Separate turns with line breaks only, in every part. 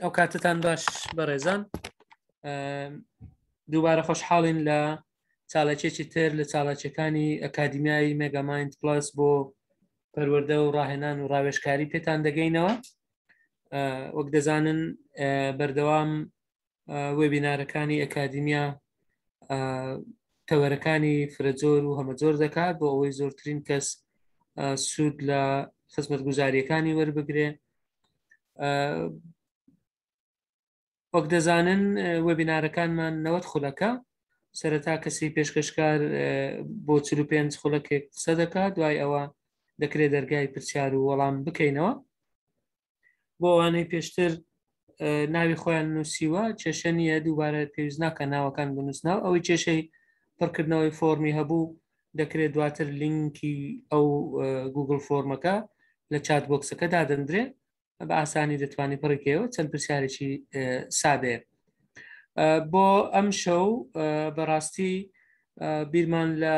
ئەو کاتتان باش بەڕێزان دووبارە خۆشحاڵین لە چالاکیەکی تر لە چالاکیەکانی ئەکادیمیای مێگامایند پلس بۆ پەروەردە و ڕاهێنان و ڕاوێژکاری پێتان دەگەینەوە وەک دەزانن بەردەوام وێبینارەکانی ئەکادیمیا تەوەرەکانی فرەجۆر و هەمەجۆر دەکات بۆ ئەوەی زۆرترین کەس سوود لە خزمەتگوزاریەکانی وەربگرێ وەک دەزانن وێبینارەکانمان 90 خولەکە سەرەتا کەسی پێشکەشکار بۆ 45 خولەکێک قسە دەکات دوای ئەوە دەکرێت دەرگای پرسیار و وەڵام بکەینەوە بۆ ئەوانەی پێشتر ناوی خۆیان نووسیوە کێشە نییە دووبارە پێویست ناکە ناوەکان بنووسناو ئەوەی کێشەی پڕکردنەوەی فۆرمی هەبوو دەکرێت دواتر لینکی ئەو گوگل فۆرمەکە لە چات بۆکسەکە دادەندرێ بە ئاسانی دەتوانانی پڕکەوە چەند پرسیارێکی سادەیە بۆ ئەم شەو بەڕاستی بیرمان لە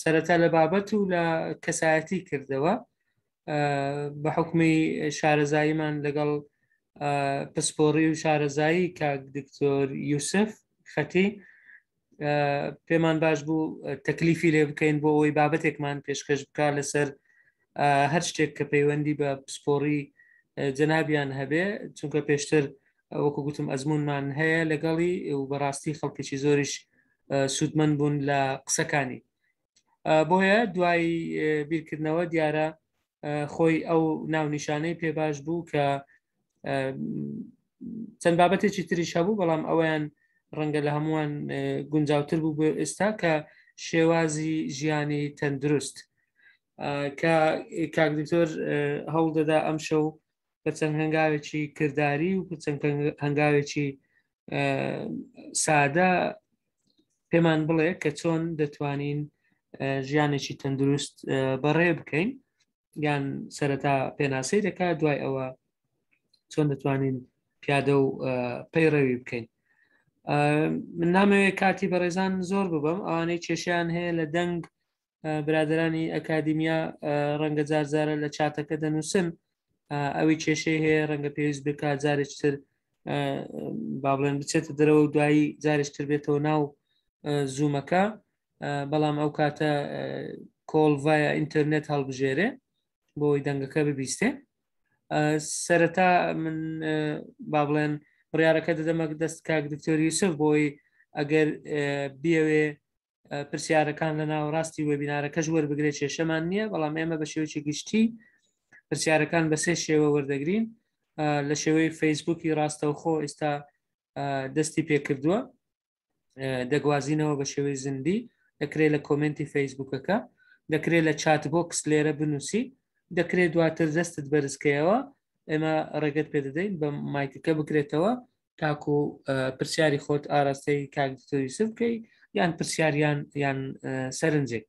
سەرەتا لە بابەت و لە کەسایەتی کردەوە بە حکومی شارەزاییمان لەگەڵ پسپۆڕی و شارەزایی کاک دکتۆر یوسف خەتی پێمان باش بوو تەکلیفی لێ بکەین بۆ ئەوەی بابەتێکمان پێشکەش بکە لەسەر هەر شتێک کە پەیوەندی بە پسپۆڕی جەنابیان هەبێ چونکە پێشتر وەکو گوتم ئەزمونمان هەیە لەگەڵی و بەڕاستی خەڵکێکی زۆریش سوودمەند بوون لە قسەکانی بۆیە دوای بیرکردنەوە دیارە خۆی ئەو ناونیشانەی پێ باش بوو کە چەند بابەتێکی تریش هەبوو بەڵام ئەویان ڕەنگە لە هەمووان گونجاوتر بوو بۆ ئێستا کە شێوازی ژیانی تەندروست کە کاک دکتۆر هەوڵ دەدا ئەم شەو بە چەند هەنگاوێکی کرداری و چەند هەنگاوێکی سادە پێمان بڵێ کە چۆن دەتوانین ژیانێکی تەندروست بەڕێ بکەین یان سەرەتا پێناسەی دەکات دوای ئەوە چۆن دەتوانین پیادە و پەیڕەوی بکەین من نامەوێت کاتی بەڕێزان زۆر ببم ئەوانەی کێشیان هەیە لە دەنگ برادرانی ئەکادیمیا ڕەنگە جارجارە لە چاتەکە دەنووسن ئەوی کێشەی هەیە ڕەنگە پێویست بکات جارێکتر با بڵێن بچێتە دەرەوە و دوایی جارێکتر بێتەوە ناو زوومەکە بەڵام ئەو کاتە کۆڵ ڤایە ئینتەرنێت هەڵبژێرێ بۆی دەنگەکە ببیستێ سەرەتا من با بڵێن بڕیارەکە دەدەمە دەست کاک دکتۆر یوسف بۆی ئەگەر بیەوێ پرسیارەکان لە ناوەڕاستی وێبینارەکەش وەربگرێت کێشەمان نییە بەڵام ئێمە بە شێوەیەکی گشتی پرسیارەکان بە سێ شێوە وەردەگرین لە شێوەی فەیسبوکی ڕاستەوخۆ ئێستا دەستی پێکردووە دەگوازینەوە بە شێوەی زیندی دەکرێت لە کۆمنتی فەیسبوکەکە دەکرێت لە چات بۆکس لێرە بنووسی دەکرێت دواتر دەستت بەرزکەیەوە ئێمە ڕێگەت پێدەدەین بە مایکەکە بکرێتەوە تاکو پرسیاری خۆت ئاراستەی کاک دکتۆر یوسف بکەی یان پرسیاریان یان سەرنجێک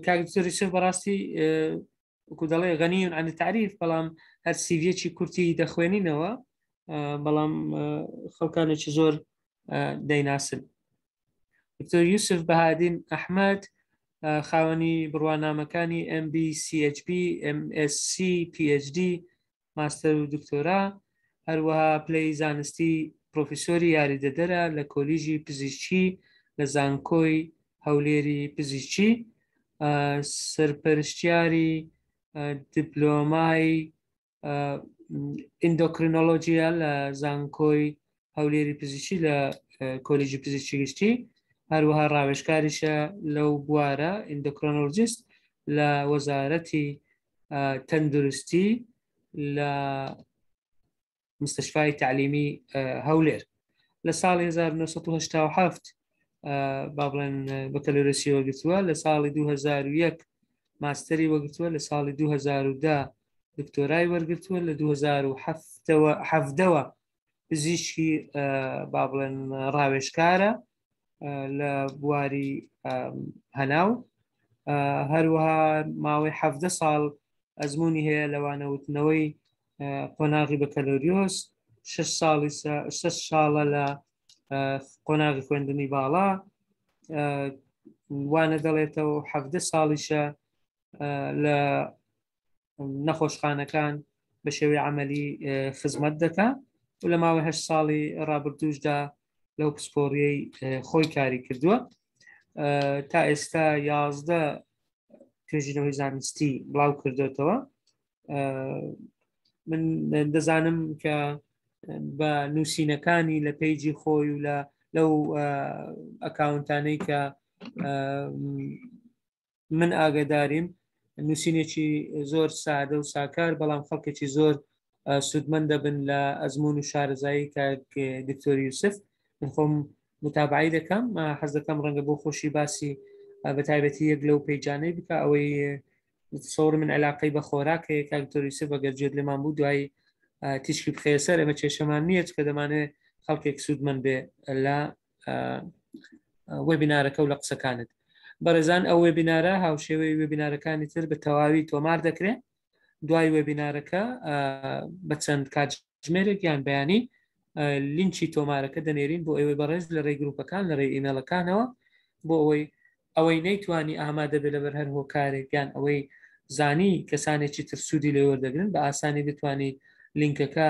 کاک دکتۆر یوسف بەڕاستی وەکو دەڵێ غەنیون عن تعریف بەڵام هەر سیڤیەکی کورتی دەخوێنینەوە بەڵام خەڵکانێکی زۆر دەیناسن دکتۆر یوسف بەهادین ئەحمد خاوەنی بڕوانامەکانی MBCHB MSc PhD ماستەر و دکتۆرا، هەروەها پلەی زانستی پرۆفیسۆری یاریدەدەرە لە کۆلیژی پزیشکی لە زانکۆی هەولێری پزیشکی، سەرپەرشتیاری دیپلۆمای ئیندۆکرینۆلۆجیە لە زانکۆی هەولێری پزیشکی لە کۆلیژی پزیشکی گشتی، هەروەها ڕاوێژکاریشە لەو بوارە ئیندۆکرۆنۆلۆجیست لە وەزارەتی تەندروستی لە مستشفای تعلیمی هەولێر لە ساڵی 1970 با بڵێن بەکەلۆرسی وەگرتووە لە ساڵی 2001 ماستەری وەگرتووە لە ساڵی 2010 دکتۆرای وەرگتووە لە 2017ەوە پزیشکی با بڵێن ڕاوێژکارە لە بواری هەناو هەروەها ماوەی حەفدە ساڵ ئەزمموی هەیە لەوانەوتنەوەی قۆناغی بەکەلۆریۆس شش ساڵی شش ساڵە لە قۆناغی خوێندنی باڵا وانە دەڵێتەوە حەفدە ساڵیشە لە نەخۆشخانەکان بە شێوەی عملی خزمەت دەکا و لە ماوەی هە ساڵی ڕابردووشدا لەو پسپۆڕیەی خۆی کاری کردووە. تا ئێستا 11 توێژینەوەی زانستی بڵاو کردوێتەوە. من دەزانم کە بە نووسینەکانی لە page ی خۆی و لە لەو ئەکاونتانەی کە من ئاگداریم نووسینێکی زۆر سادە و ساکار، بەڵام خەڵکێکی زۆر سوودمەند دەبن لە ئەزمون و شارەزایی کاک دکتۆر یوسف. من خۆم متابعی دەکەم، حەز دەکەم ڕەنگە بۆ خۆشی باسی بە تایبەتی یەک لەو page انەی بکە ئەوەی سەور من علاقەی بە خۆراک هەیە. کاک دکتۆر یوسف ئەگەر جێت لێمان بوو دوای تیشکی بخەیە سەر، ئێمە کێشەمان نییە چکە دەمانێت خەڵکێک سوودمەند بێ لە webinar ەکە و لە قسەکانت. بەڕێزان ئەو webinar ە هاوشێوەی webinar ەکانی تر بە تەواوی تۆمار دەکرێت. دوای webinar ەکە بە چەند کاتژمێرێک یان بەیانی لینکی تۆمارەکە دەنێرین بۆ ئێوەی بەڕێز لە ڕێی گروپەکان، لە ڕێی ئیمێڵەکانەوە، بۆ ئەوەی ئەوەی نەیتوانی ئامادە بێت لەبەر هەر هۆکارێک یان ئەوەی زانی کەسانێکی تر سوودی لێ وەردەگرن بە ئاسانی بتانی لینکەکە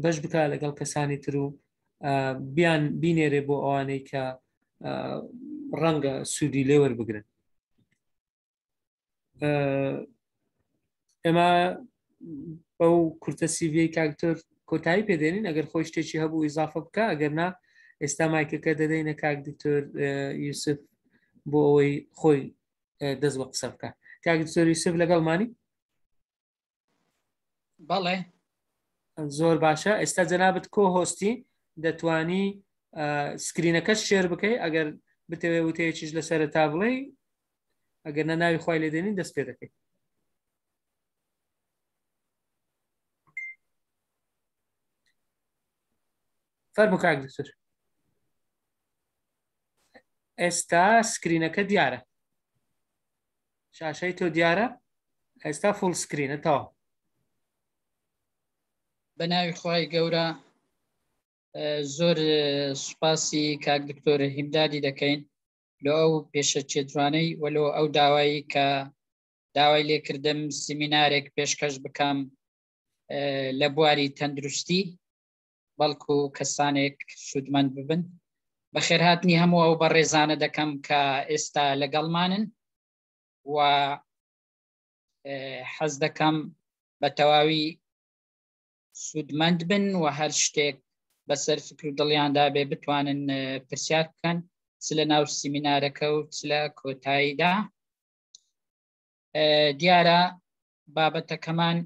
بەش بکە لەگەڵ کەسانی تر و بیان بینێرێ بۆ ئەوانەی کە ڕەنگە سوودی لێ وەربگرن. ئێمە بەو کورتە CV کاکتۆر کۆتایی پێدێنین. ئەگەر خۆی شتێکی هەبوو ئیزافە بکە، ئەگەر نا ئێستا مایکەکە دەدەینە کاک دکتۆر یوسف بۆ ئەوەی خۆی دەست بە قسە بکە. کاک دکتۆر یوسف لەگەڵمانی؟
بەڵێ.
زۆر باشە. ئێستا جەنابت co-host ی، دەتوانی screen ەکەش share بکەی ئەگەر بتەوێ وتەیەکیش لەسەر تا بڵێ، ئەگەر نە ناوی خوای لێ دێنین دەست پێ دەکەین. فەرموو کاک دکتۆر، ئێستا screen ەکە دیارە، شاشەی تۆ دیارە، ئێستا full screen ە تەواو.
بە ناوی خوای گەورە. زۆر سوپاسی کاک دکتۆر هیمدادی دەکەین لۆ ئەو پێشەچێ جوانەی و لۆ ئەو داوایی کە داوای لێکردم سیمینارێک پێشکەش بکەم لە بواری تەندروستی، بەڵکو کەسانێک سوودمەند ببن. بەخێرهاتنی هەموو ئەو بەڕێزانە دەکەم کە ئێستا لەگەڵمانن و حەز دەکەم بە تەواوی سوودمەند بن و هەر شتێک بەسەر فکر و دڵیاندا بێ بتوانن پرسیار بکەن، چ لە ناو سیمینارەکە و چ لە کۆتاییدا. دیارە بابەتەکەمان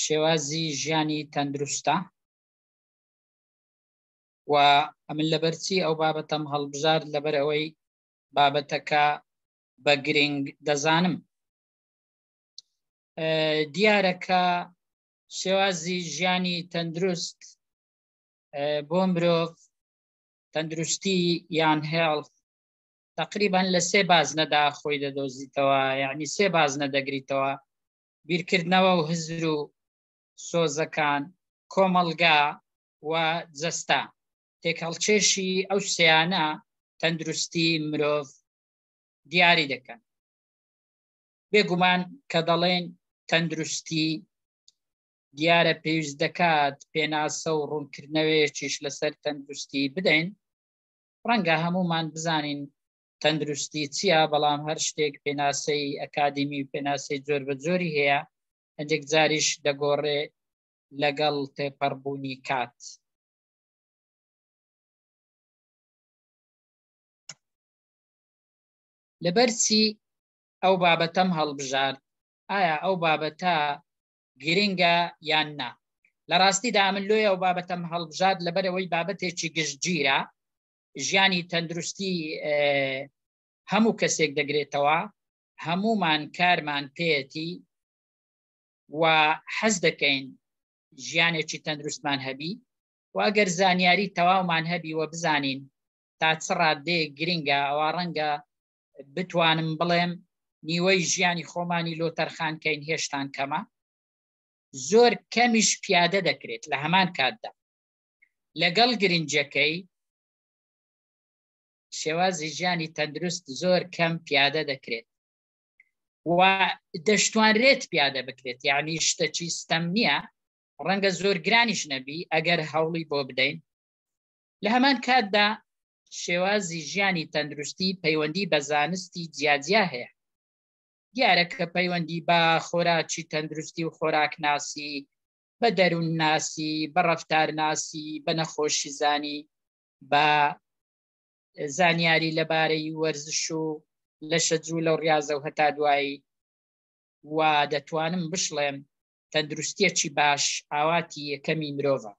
شێوازی ژیانی تەندروستە و ئەمن لەبەرچی ئەو بابەتەم هەڵبژارد؟ لەبەر ئەوەی بابەتەکە بە گرنگ دەزانم. دیارە کە شێوازی ژیانی تەندروست بۆ مرۆڤ، تەندروستی یان هێڵ، تقریبان لە سێ بازنەدا خۆی دەدۆزیتەوە، یعنی سێ بازنە دەگریتەوە: بیرکردنەوە و هزر و سۆزەکان، کۆمەڵگا و جەستە. تێکهەڵچێشی ئەو سیانە تەندروستی مرۆڤ دیاری دەکەن. بێگومان کە دەڵێن تەندروستی، دیارە پێویست دەکات پێناسە و ڕوونکردنەوەیەکیش لەسەر تەندروستی بدەین. ڕەنگە هەمومان بزانین تەندروستی چییە، بەڵام هەر شتێک پێناسەی ئەکادیمی و پێناسەی جۆر بە جۆری هەیە، هەندێک جاریش دەگۆڕێ لەگەڵ تێپەڕبوونی کات. لەبەرچی ئەو بابەتەم هەڵبژارد؟ ئایا ئەو بابەتە گرنگە یان نا؟ لە ڕاستیدا من لۆی ئەو بابەتەم هەڵبژارد لەبەرەوەی بابەتێکی گشتگیرە، ژیانی تەندروستی هەموو کەسێک دەگرێتەوە، هەمومان کارمان پێیەتی و حەز دەکەین ژیانێکی تەندروستمان هەبی و ئەگەر زانیاری تەواومان هەبی و بزانین تا چ ڕادەیەک گرنگە، ئەوە ڕەنگە بتوانم بڵێم نیوەی ژیانی خۆمانی لۆ تەرخان کەین هێشتان کەمە. زۆر کەمیش پیادە دەکرێت. لە هەمان کاتدا لەگەڵ گرنجەکەی شێوازی ژیانی تەندروست زۆر کەم پیادە دەکرێت. و دەشتوانرێت پیادە بکرێت، یعنی شتەکی ستەم نییە، ڕەنگە زۆر گرانیش نەبی ئەگەر هەوڵی بۆ بدەین. لە هەمان کاتدا شێوازی ژیانی تەندروستی پەیوەندی بە زانستی جیاجیا هەیە. دیارە کە پەیوەندی بە خۆراکی تەندروستی و خۆراکناسی، بە دەروونناسی، بە ڕەفتارناسی، بە نەخۆشیزانی، بە زانیاری لەبارەی وەرزش و لەشە جوولە و ڕاضە و هەتا دوایی و دەتوانم بشڵێم تەندروستیەکی باش ئاواتی یەکەمی مرۆڤە.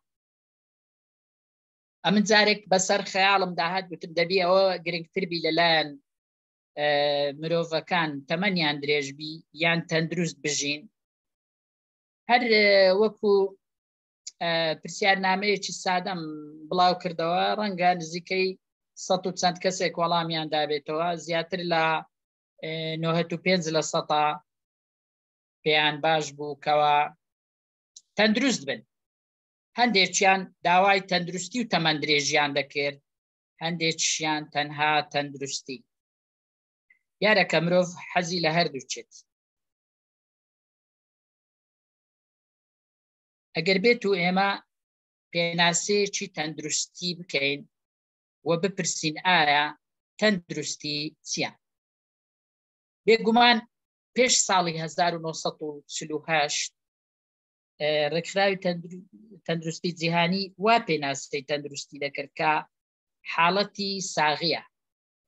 ئەمن جارێک بەسەر خەیاڵم داهات گوتم دەبی ئەوە گرنگتر بی لەلایەن مرۆڤەکان تەمەنیان درێژبی یان تەندروست بژین. هەر وەکو پرسیارنامەیەکی سادەم بڵاو کردەوە، ڕەنگە نزیکەی سە و چەند کەسێک وەڵامیان دابێتەوە، زیاتر لە 95 لە سەتا پێیان باش بوو کەوا تەندروست بن. هەندێکیان داوای تەندروستی و تەمەن درێژیان دەکرد، هەندێکیان تەنها تەندروستی. دیارە کە مرۆڤ حەزی لە هەردوو چێت. ئەگەر بێت و ئێمە پێناسەیەکی تەندروستی بکەین و بپرسین ئایا تەندروستی چییە؟ بێگومان پێش ساڵی 1940 ڕێکخراوی تەندروستی جیهانی وا پێناسەی تەندروستی دەکرد کە حاڵەتی ساغیە،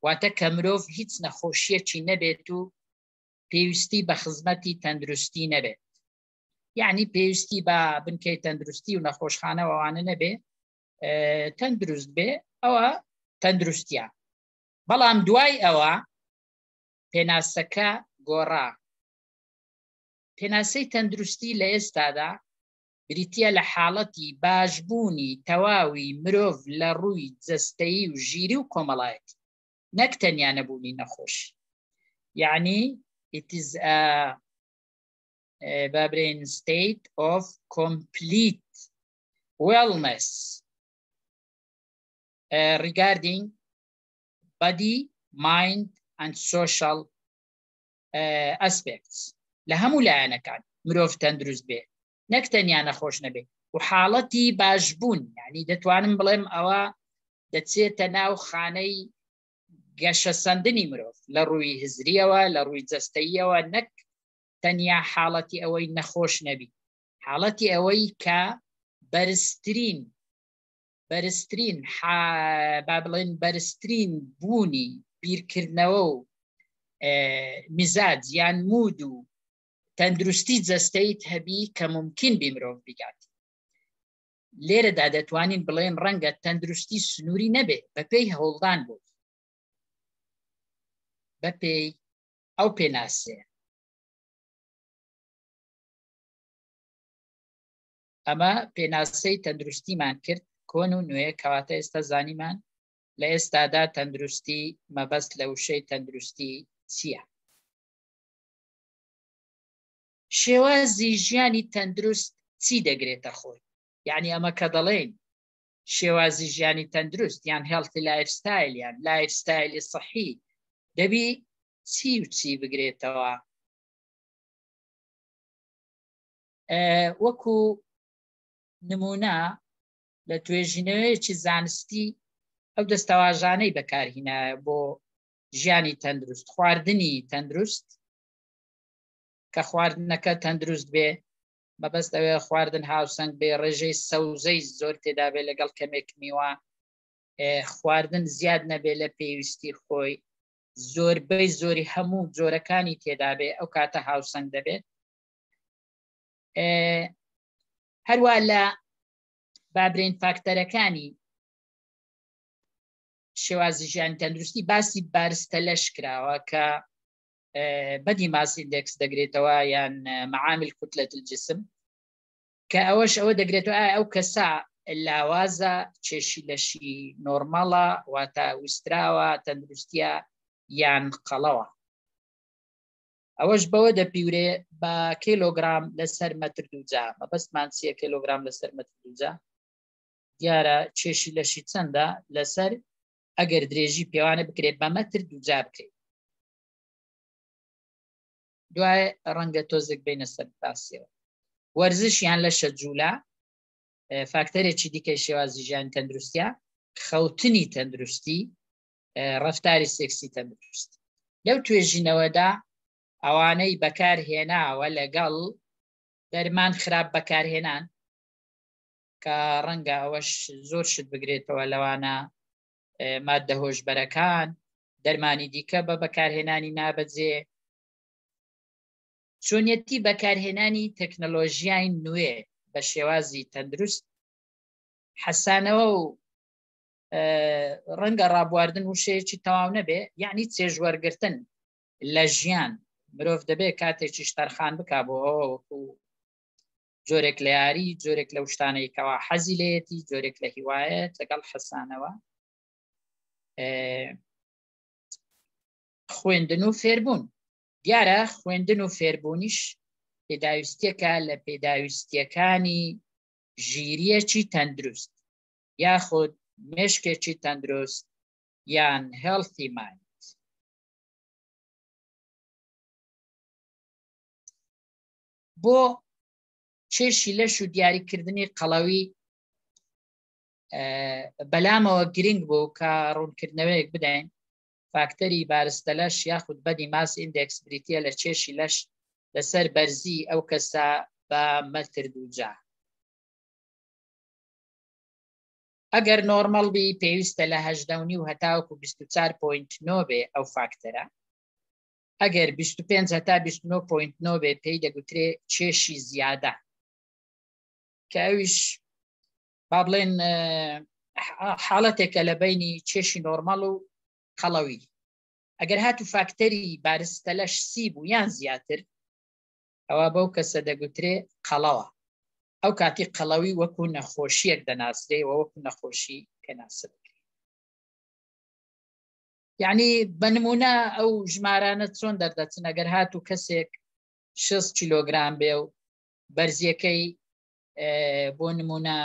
واتە کە مرۆڤ هیچ نەخۆشیەکی نەبێت و پێویستی بە خزمەتی تەندروستی نەبێت، یعنی پێویستی بە بنکەی تەندروستی و نەخۆشخانە ئەوانە نەبێ، تەندروست بێ، ئەوە تەندروستیە. بەڵام دوای ئەوە پێناسەکە گۆڕا. پێناسەی تەندروستی لە ئێستادا بریتە لە حاڵەتی باشبوونی تەواوی مرۆڤ لە ڕووی جەستەیی و ژیری و کۆمەڵایەتی، نەک تەنیا نەبوونی نەخۆش. یعنی it is a با state of complete wellness regarding body, mind and social aspects. لە هەموو لایەنەکان مرۆڤ تەندروست بێ، نەک تەنیا نەخۆش نەبێ. و حاڵەتی باشبوون، یعنی دەتوانم بڵێم ئەوە دەچێتە ناو خانەی گەشەسەندنی مرۆڤ لە ڕووی هزریەوە، لە ڕووی جەستەییەوە، نەک تەنیا حاڵەتی ئەوەی نەخۆش نەبی، حاڵەتی ئەوەی کە بەرزترین بەرزترین با بڵێن بەرزترین بوونی بیرکردنەوە و میزاج یان مود و تەندروستی جەستەیت هەبی کە ممکن بی مرۆڤ بیگات. لێرەدا دەتوانین بڵێن ڕەنگە تەندروستی سنووری نەبێ، بەپێی هەوڵدان بۆ بەپێی ئەو پێناسەیە. ئەمە پێناسەی تەندروستیمان کرد کۆن و نوێ، کەواتە ئێستا زانیمان لە ئێستادا تەندروستی مەبەست لە وشەی تەندروستی چییە. شێوازی ژیانی تەندروست چی دەگرێتە خۆی؟ یعنی ئەمە کە دەڵێین شێوازی ژیانی تەندروست یان healthy lifestyle یان lifestyle ی سەحی دەبی چی و چی بگرێتەوە؟ وەکو نمونە لە توێژینەوەیەکی زانستی ئەو دەستەواژانەی بەکارهینایە بۆ ژیانی تەندروست، خواردنی تەندروست، کە خواردنەکە تەندروست بێ، مەبەست ئەوێ خواردن هاوسەنگ بێ، ڕێژەی سەوزەی زۆر تێدا بێ لەگەڵ کەمێک میوە، خواردن زیاد نەبێ لە پێویستی خۆی، زۆربەی زۆری هەموو جۆرەکانی تێدا بێ، ئەو کاتە هاوسەنگ دەبێت. هەروە لە بابرین فاکتەرەکانی شێوازی ژیانی تەندروستی باسی بارستە لەش کراوە کە body mass index دەگرێتەوە یان معامل كتلة الجسم، کە ئەوەش ئەوە دەگرێتەوە ئایا ئەو کەسە لاوازە، کێشی لەشی نۆرمەڵە، واتە وستراوە، تەندروستیە یان قەڵەوە. ئەوەش بەوە دەپیورێ بە کیلۆگرام لەسەر مەتر دووجا. مەبەستمان چییە کیلۆگرام لەسەر مەتر دووجا؟ دیارە کێشی لەشی چەندە لەسەر ئەگەر درێژی پێوانە بکرێت بە مەتر دووجا بکرێت. دوای ڕەنگە تۆزێک بینە سەر باسیەوە. وەرزش یان لەشە جوولە فاکتەرێکی دیکەی شێوازی ژیانی تەندروستە، خەوتنی تەندروستی، ڕفتاری سێکسی تەندروست. لەو توێژینەوەدا ئەوانەی بەکارهێناوە لەگەڵ دەرمان خراپ بەکارهێنان کە ڕەنگە ئەوەش زۆر شت بگرێتەوە لەوانە مادە هۆشبەرەکان، دەرمانی دیکە بە بەکارهێنانی نابەجێ، چۆنیەتی بەکارهێنانی تەکنەلۆژیای نوێ بە شێوازی تەندروست، حەسانەوە و ڕەنگە ڕابواردن وشەیەکی تەواو نەبێ، یعنی چێژوەرگرتن لە ژیان. مرۆڤ دەبێت کاتێکیش تەرخان بک بۆ ئەوە وەکو جۆرێک لە یاری، جۆرێک لەو شتانەی کەوا حەزی لێیەتی، جۆرێک لە هیوایەت لەگەڵ حەسانەوە. خوێندن و فێربوون، دیارە خوێندن و فێربوونیش پێداویستیەکە لە پێداویستیەکانی ژیریەکی تەندروست یاخود مێشکێکی تەندروست یان healthy mind. بۆ کێشی لەش و دیاریکردنی قەڵەوی بەلامەوە گرنگ بوو کە ڕوونکردنەوەیەک بدەین. فاکتەری بارستە لەش یاخود body mass index بریتە لە کێشی لەش لەسەر بەرزی ئەو کەسە بە مەتر دووجا. ئەگەر نۆرمەڵ بی پێویستە لە 18.5 هەتاوەکو 24.9 بێ ئەو فاکتەرە. ئەگەر 25 هەتا 29.9 بێ پێی دەگوترێ کێشی زیادە، کە ئەویش با بڵێن حاڵەتێکە لە بینی کێشی نۆرمەڵ و قەڵەوی. ئەگەر هاتو فاکتەری بارستە لەش سی بوو یان زیاتر، ئەوە بەو کەسە دەگوترێ قەڵەوە. ئەو کاتی قەڵەوی وەکو نەخۆشیەک دەناسرێ و وەکو نەخۆشی پێناسە دەکرێت. یعنی بە نمونە ئەو ژمارانە چۆن دەردەچن؟ ئەگەر هاتو کەسێک 6 کیلۆگرام بێ و بەرزیەکەی بۆ نمونە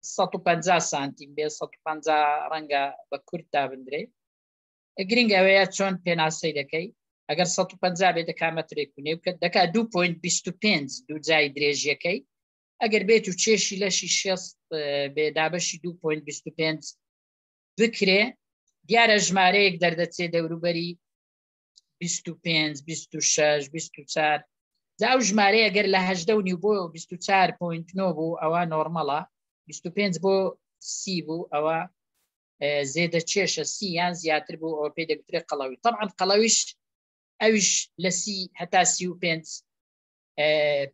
150 سانتیم بێ، 150 ڕەنگە بە کورت دابندرێ. گرنگ ئەوەیە چۆن پێناسەی دەکەی. ئەگەر 150 بێ دەکا مەترێک و نێو کە دەکا 2.25 دوو جای درێژیەکەی. ئەگەر بێت و کێشی لەشی 6 بێ دابەشی 2.25 بکرێ، دیارە ژمارەیەک دەردەچێ دەوروبەری 25، 26، 24. جا ئەو ژمارەیە ئەگەر لە هەژدە و نیو بۆ 24.9 بوو ئەوە نۆرمەڵە، 25 بۆ سی بوو ئەوە زێدە کێشە، سی یان زیاتر بوو ئەوە پێی دەگوترێت قەڵەوی. طبعا قەڵەویش ئەویش لە سی هەتا 35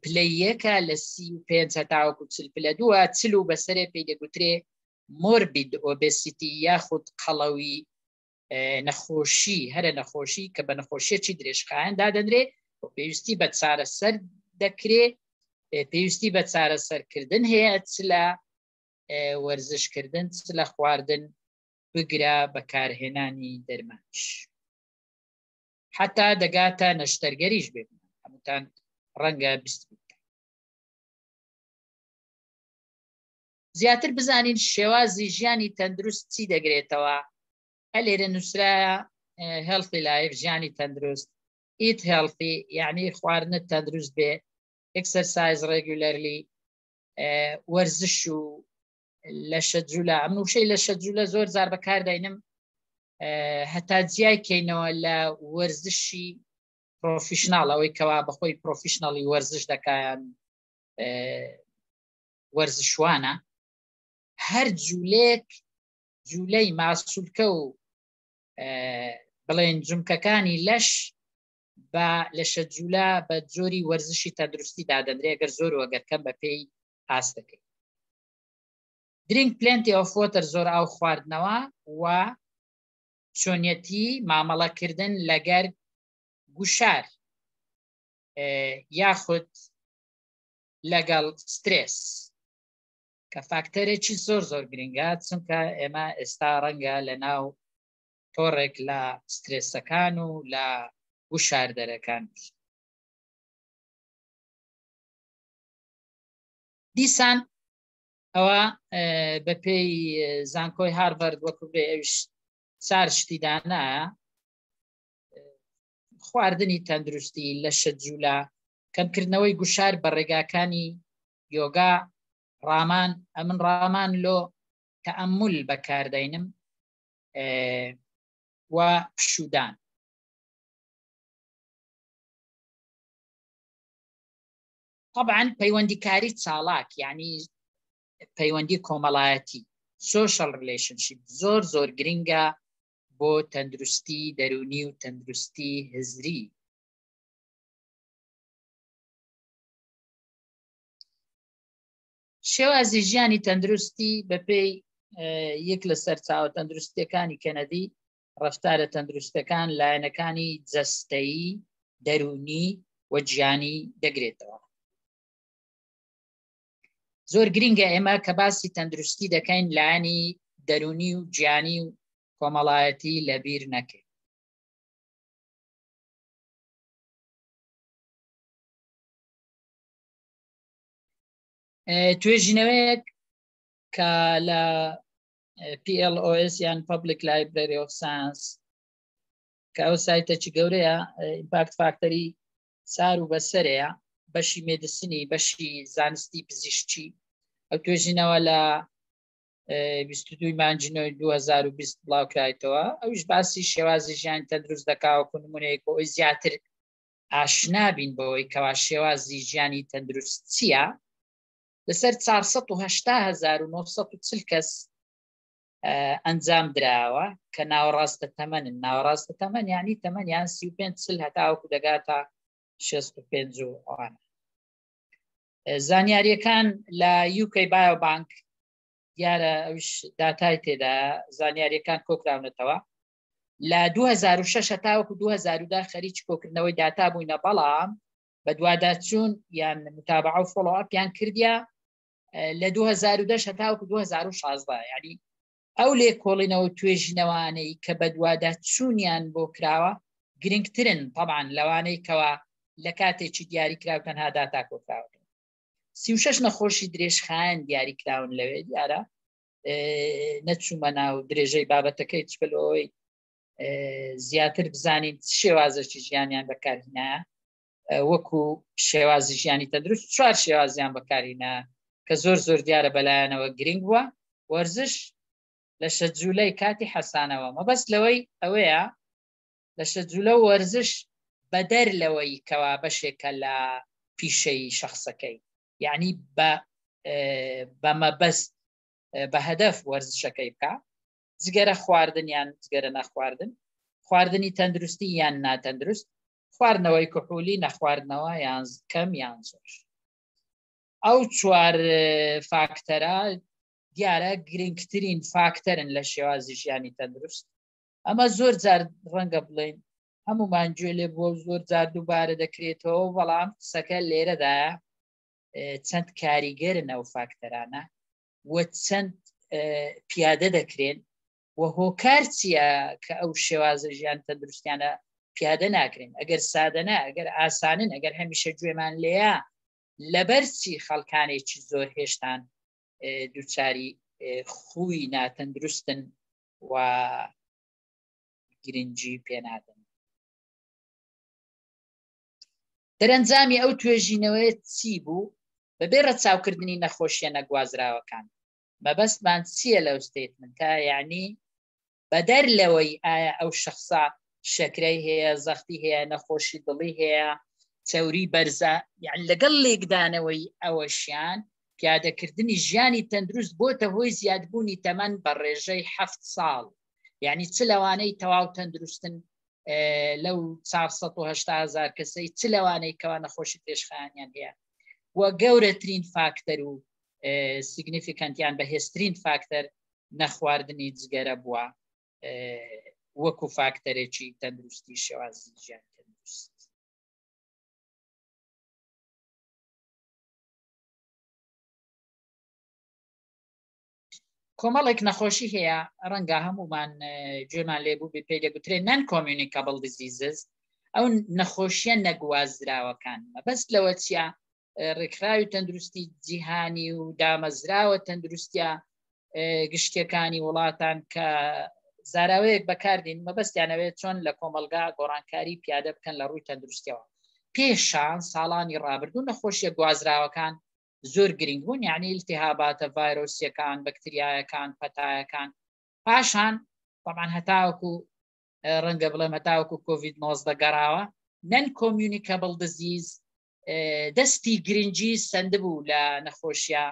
پلەی یەکە، لە 35 هەتاوەکو 40 پلە دووە، 40 و بەسەرێ پێی دەگوترێ morbid obesity یاخود قەڵەوی نەخۆشی، هەرە نەخۆشی کە بە نەخۆشیەکی درێژخایەن دادەنرێ و پێویستی بە چارەسەر دەکرێ، پێویستی بە چارەسەرکردن هەیە، چ لە وەرزشکردن چ لە خواردن بگرە بەکارهێنانی دەرمانش، حتا دەگاتە نەشتەرگەریش بێت. هەمووتان ڕەنگە بیست بێت. زیاتر بزانین شێوازی ژیانی تەندروست چی دەگرێتەوە. ئەلێرە نووسرایە healthy life، ژیانی تەندروست، eat healthy یعنی خواردنت تەندروست بێ، exercise regularly وەرزش و لەشە جوولە. ئەم وشەی لەشە جوولە زۆر زار بەکارداینم هەتا جیای کەینەوە لە وەرزشی professional، ئەوەی کەوا بەخۆی professional ی وەرزش دەکایان وەرزشوانە. هەر جوولێک جوولەی ماسولکە و بڵێن جومکەکانی لەش بە لەشە جوولە بە جۆری وەرزشی تەندروستی دادەنرێ، ئەگەر زۆر و ئەگەر کەم بە پێی ئاستەکەی. drink plenty of water، زۆر ئاو خواردنەوە و چۆنیەتی مامەڵەکردن لەگەر گوشار یاخود لەگەڵ سترێس کە فاکتەرێکی زۆر زۆر گرنگە، چونکە ئێمە ئێستا ڕەنگە لە ناو تۆڕێک لە سترێسەکان و لە گوشاردەرەکان. دیسان ئەوە بە پێی زانکۆی هارڤەرد وەکو بێ ئەوش چار شتی دانایە. خواردنی تەندروستی، لەشە جوولە، کەمکردنەوەی گوشار بە ڕێگاکانی یۆگا، ڕامان، ئەمن ڕامان لۆ تەئەمول بەکاردەینم، و پشوودان. طبعا پەیوەندیکاری چاڵاک یعنی پەیوەندی کۆمەڵایەتی social relationship زۆر زۆر گرنگە بۆ تەندروستی دەرونی و تەندروستی هزری. شێوازی ژیانی تەندروستی بەپێی یەک لە سەرچاوە تەندروستیەکانی کەنەدی ڕەفتارە تەندروستەکان لایەنەکانی جەستەیی، دەروونی و گیانی دەگرێتەوە. زۆر گرنگە ئێمە کە باسی تەندروستی دەکەین لایەنی دەروونی و گیانی و کۆمەڵایەتی لەبیر نەکەین. توێژینەوەیەک کە لە PLOS یان Public Library of Science کە ئەو سایتەکی گەورەیە impact factor ی سار و بەسەرەیە بەشی medicine ی بەشی زانستی پزیشکی ئەو توێژینەوە لە 22 مانگی نۆی 2020 بڵاوکرایتەوە ئەوش باسی شێوازی ژیان تەندروست دەکاوەکو نمونەیەک بۆ ئەوی زیاتر ئاشنا بین بەوەی کەوا شێوازی ژیانی تەندروست چییە لەسەر 480,940 کەس ئەنجام دراوە کە ناوەڕاستە تەمەنن ناوەڕاستە تەمەن ینی تەمەنیان 35 چل هەتاوەکو دەگاتە 65 و ئەوانە زانیاریەکان لە UK Biobank دیارە ئەوش داتای تێدا زانیاریەکان کۆکراونەتەوە لە 2006 هەتاوەکو 2010 خەریکی کۆکردنەوەی داتا بووینە بەڵام بەدواداچوون یان متابعە و follow-up یان کردیا لە 2010 هەتاوەکو 2016 ینی ئەو لێکۆڵینەوە توێژینەوانەی کە بەدواداچوونیان بۆ کراوە گرنگترن طبعا لەوانەی کەوا لە کاتێکی دیاری کراو تەنها داتا کۆکراوە 36 نەخۆشی درێژخایەن دیاری کراون لەوێ دیارە نەچوومە ناو درێژەی بابەتەکەی چکەلەوەی زیاتر بزانین شێوازێکی ژیانیان بەکارهینایە وەکو شێوازی ژیانی تەندروست چوار شێوازیان بەکارهینا کە زۆر زۆر دیارە بەلایەنەوە گرنگ بووە وەرزش لە شەجوولەی کاتی حەسانەوە مەبەست لەوەی ئەوەیە لە شەجوولە وەرزش بەدەر لەوەی کەوا بەشێکە لە پیشەی شخصەکەی یعنی بە بە مەبەست بە هەدەف وەرزشەکەی بکە جگەرە خواردن یان جگەرە نەخواردن خواردنی تەندروستی یان ناتەندروست خواردنەوەی کحولی نەخواردنەوە یان کەم یان زۆر ئەو چوار فاکتەرە دیارە گرنگترین فاکتەرن لە شێوازی ژیانی تەندروست ئەمە زۆر جار ڕەنگە بڵین هەمومان گوێ لێ بووە و زۆر جار دووبارە دەکرێتەوە بەڵام قسەکە لێرەدایە چەند کاریگەرن ئەو فاکتەرانە و چەند پیادە دەکرێن و هۆکار چییە کە ئەو شێوازە ژیان تەندروستیانە پیادە ناکرێن ئەگەر سادەنە ئەگەر ئاسانن ئەگەر هەمیشە گوێمان لێیە لەبەر چی خەڵکانێکی زۆر هێشتان دووچاری خوی ناتەندروستن و گرنگی پێنادەن دەرەنجامی ئەو توێژینەوەیە چی بوو بەبێ ڕەچاوکردنی نەخۆشیە نەگوازراوەکان مەبەستمان چییە لەو statement ە یعنی بەدەر لەوەی ئایا ئەو شخصە شەکرەی هەیە زەختی هەیە نەخۆشی دڵی هەیە چەوری بەرزە یان لەگەڵ لێکدانەوەی ئەوەشیان پیادەکردنی ژیانی تەندروست بۆتە هۆی زیادبوونی تەمەن بە ڕێژەی هەفت ساڵ یعنی چ لەوانەی تەواو تەندروستن لەو 480 هزار کەسەی چ لەوانەی کەوا نەخۆشی پێشخانیان هەیە و گەورەترین فاکتەر و significant یان بەهێزترین فاکتەر نەخواردنی جگەرە بووە وەکو فاکتەرێکی تەندروستی شێوازی ژیان تەندروست. کۆمەڵێک نەخۆشی هەیە ڕەنگە هەمومان گوێمان لێ بوو پێی دەگوترێت non-communicable diseases ئەو نەخۆشیە نەگوازراوەکان مەبەست لەوە چیە ڕێکخراوی تەندروستی جیهانی و دامەزراوە تەندروستە گشتیەکانی وڵاتان کە زاراوەیەک بەکاردین مەبەستیانەوێت چۆن لە کۆمەلگا گۆڕانکاری پیادە بکەن لە ڕووی تەندروستیەوە. پێشان ساڵانی ڕابردوو نەخۆشیە گوازراوەکان زۆر گرنگ بوون، یعنی التهاباتە ڤایرۆسیەکان، بەکتریایەکان، پەتایەکان. پاشان طبعا هەتاوەکو ڕەنگە بڵێم هەتاوەکو کۆڤید 19 گەڕاوە، نەن کۆمیونیکەبڵ دزیز دەستی گرنگی سندبوو لە نەخۆشیە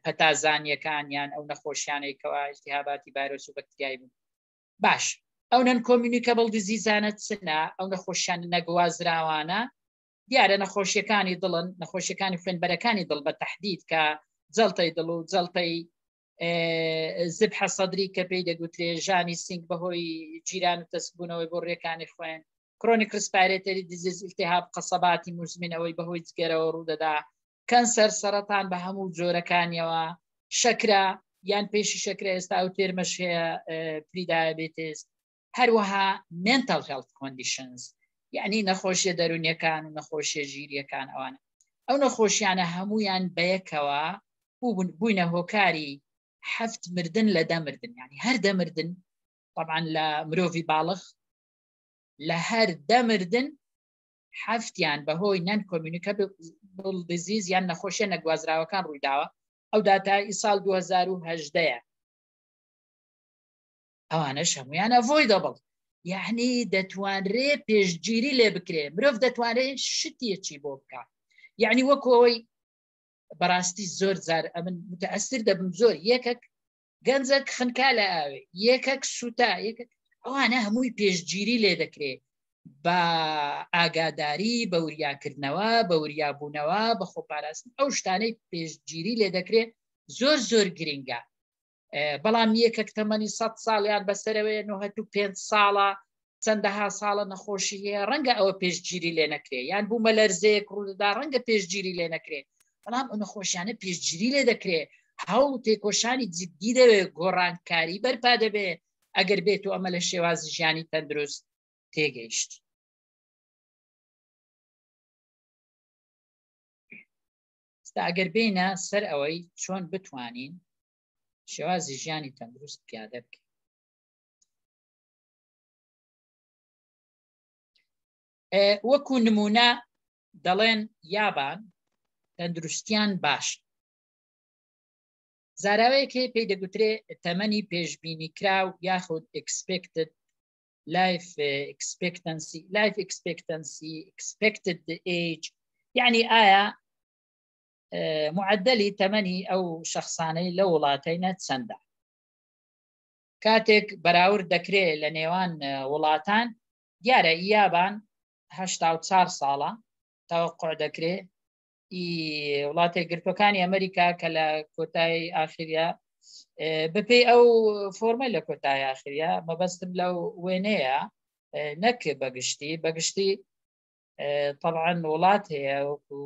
پەتازانیەکان یان ئەو نەخۆشیانەی کەوا التهاباتی ڤایرۆس و بەکتریای بوون. باش ئەو نەن کۆمیونیکەبڵ دیزیزانە چنە؟ ئەو نەخۆشیان نەگوازراوانە دیارە نەخۆشیەکانی دڵن، نەخۆشیەکانی خوێنبەرەکانی دڵ بە تهدید کە جەڵتەی دڵ و جەڵتەی زبحە سەدری کە پێی دەگوترێ ژانی سینگ بەهۆی جیران و تەسکبوونەوەی بۆ ڕێکانی خوێن، کرۆنیک ڕسپایرێتەری دیزیز التهاب قەسەباتی موزمنەوەی بەهۆی جگەرەوە ڕوودەدا، کەنسەر سەرەتان بە هەموو جۆرەکانیەوە، شەکرە یان پێشی شەکرە ئێستا ئەو تێرمەش هەیە پریدایابێتس، هەروەها mental health conditions یعنی نەخۆشیە دەرونیەکان و نەخۆشیە ژیریەکان. ئەوانە ئەو نەخۆشیانە هەمویان بەیەکەوە بووینە هۆکاری هەفت مردن لە دە مردن، یعنی هەر دە مردن طبعا لە مرۆڤی باڵغ لە هەر دە مردن هەفتیان بەهۆی نەن کۆمیونیکەبڵ دیزیز یان نەخۆشیە نەگوازراوەکان ڕوویداوە. ئەو داتای ساڵ 2018. ئەوانەش هەمویان ئەڤۆیدەبڵ، یعنی دەتوانرێ پێشگیری لێ بکرێ، مرۆڤ دەتوانێت شتێکی بۆ بکە. یعنی وەکو ئەوەی بەڕاستی زۆر جار ئەمن متەئەسر دەبم زۆر، یەکێک گەنجەک خنکا لە ئاوێ، یەکێک سووتا، یەکێک ئەوانە هەمووی پێشگیری لێ دەکرێ بە ئاگاداری، بە وریاکردنەوە، بە وریابوونەوە، بە خۆپاراستن. ئەو شتانەی پێشگیری لێ دەکرێت زۆر زۆر گرنگە. بەڵام یەکێک تەمەنی 100 ساڵیان بەسەرەوەیە، 95 ساڵە، چەندەها ساڵە نەخۆشی هەیە، ڕەنگە ئەوە پێشگیری لێ نەکرێ، یان بوومە لەرزەیەک ڕوودەدا ڕەنگە پێشگیری لێ نەکرێ، بەڵام ئەو نەخۆشیانە پێشگیری لێ دەکرێ. هەوڵ و تێکۆشانی جدی دەوێت، گۆڕانکاری بەرپا دەبێ ئەگەر بێت و ئەمە لە شێوازی ژیانی تەندروست تێگەیشت. ئێستا ئەگەر بێینە سەر ئەوەی چۆن بتوانین شێوازی ژیانی تەندروست پیادە بکەین، وەکو نمونە دەڵێن یابان تەندروستیان باش. زاراوەیەک هەیە پێی دەگوترێ تەمەنی پێشبینی کراو یاخود expected life expectancy، life expectancy، expected age، یعنی ئایا معدلی تەمەنی ئەو شخصانەی لە وڵاتەینە چەندە. کاتێک بەراورد دەکرێت لە نێوان وڵاتان، دیارە یابان 84 ساڵە تەوەقع دەکرێت، وڵاتێک گرتوەکانی ئەمریکا کە لە کۆتایی ئاخریا بەپێی ئەو فۆرمە لە کۆتایی ئاخریا، مەبەستم لەو وێنەیە نەک بەگشتی، بەگشتی طبعا وڵات هەیە وەکو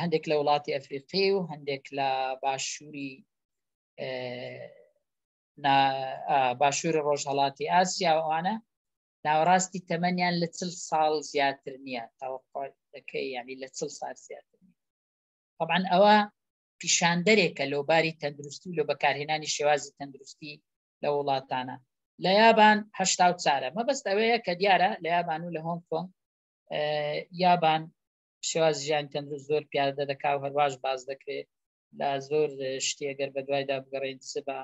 هەندێک لە وڵاتی ئەفریقی و هەندێک لە باشووری باشووری ڕۆژهڵاتی ئاسیا ئەوانە ناوەڕاستی تەمەنیان لە چل ساڵ زیاتر نییە، تەوەقعەکەی ینی لە چل ساڵ زیاتر نیە. طبعا ئەوە پیشاندەرێکە لەوباری تەندروستی و لە بەکارهێنانی شێوازی تەندروستی لە وڵاتانە. لە یابان هەشتا و چارە، مەبەست ئەوەیە کە دیارە لە یابان و لە هۆنگ کۆنگ یابان شێواز ژیان تەندروست زۆر پیادە دەکا و هەرواش باز دەکرێت لە زۆر شتی ئەگەر بە دوایدا بگەڕێن چ بە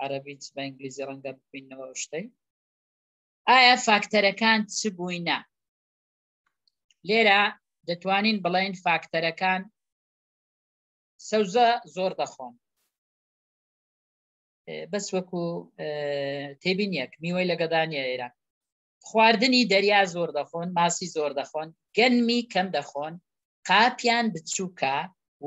عەرەبی چ بە ئینگلیزی ڕەنگە ببینەوە ئەو شتەی. ئایا فاکتەرەکان چ بووینە؟ لێرە دەتوانین بڵێن فاکتەرەکان سەوزە زۆر دەخۆن، بەس وەکو تێبینیەک میوەی لەگەدانە ئێران، خواردنی دەریا زۆر دەخۆن، ماسی زۆر دەخۆن، گەنمی کەم دەخۆن، قاپیان بچووکە،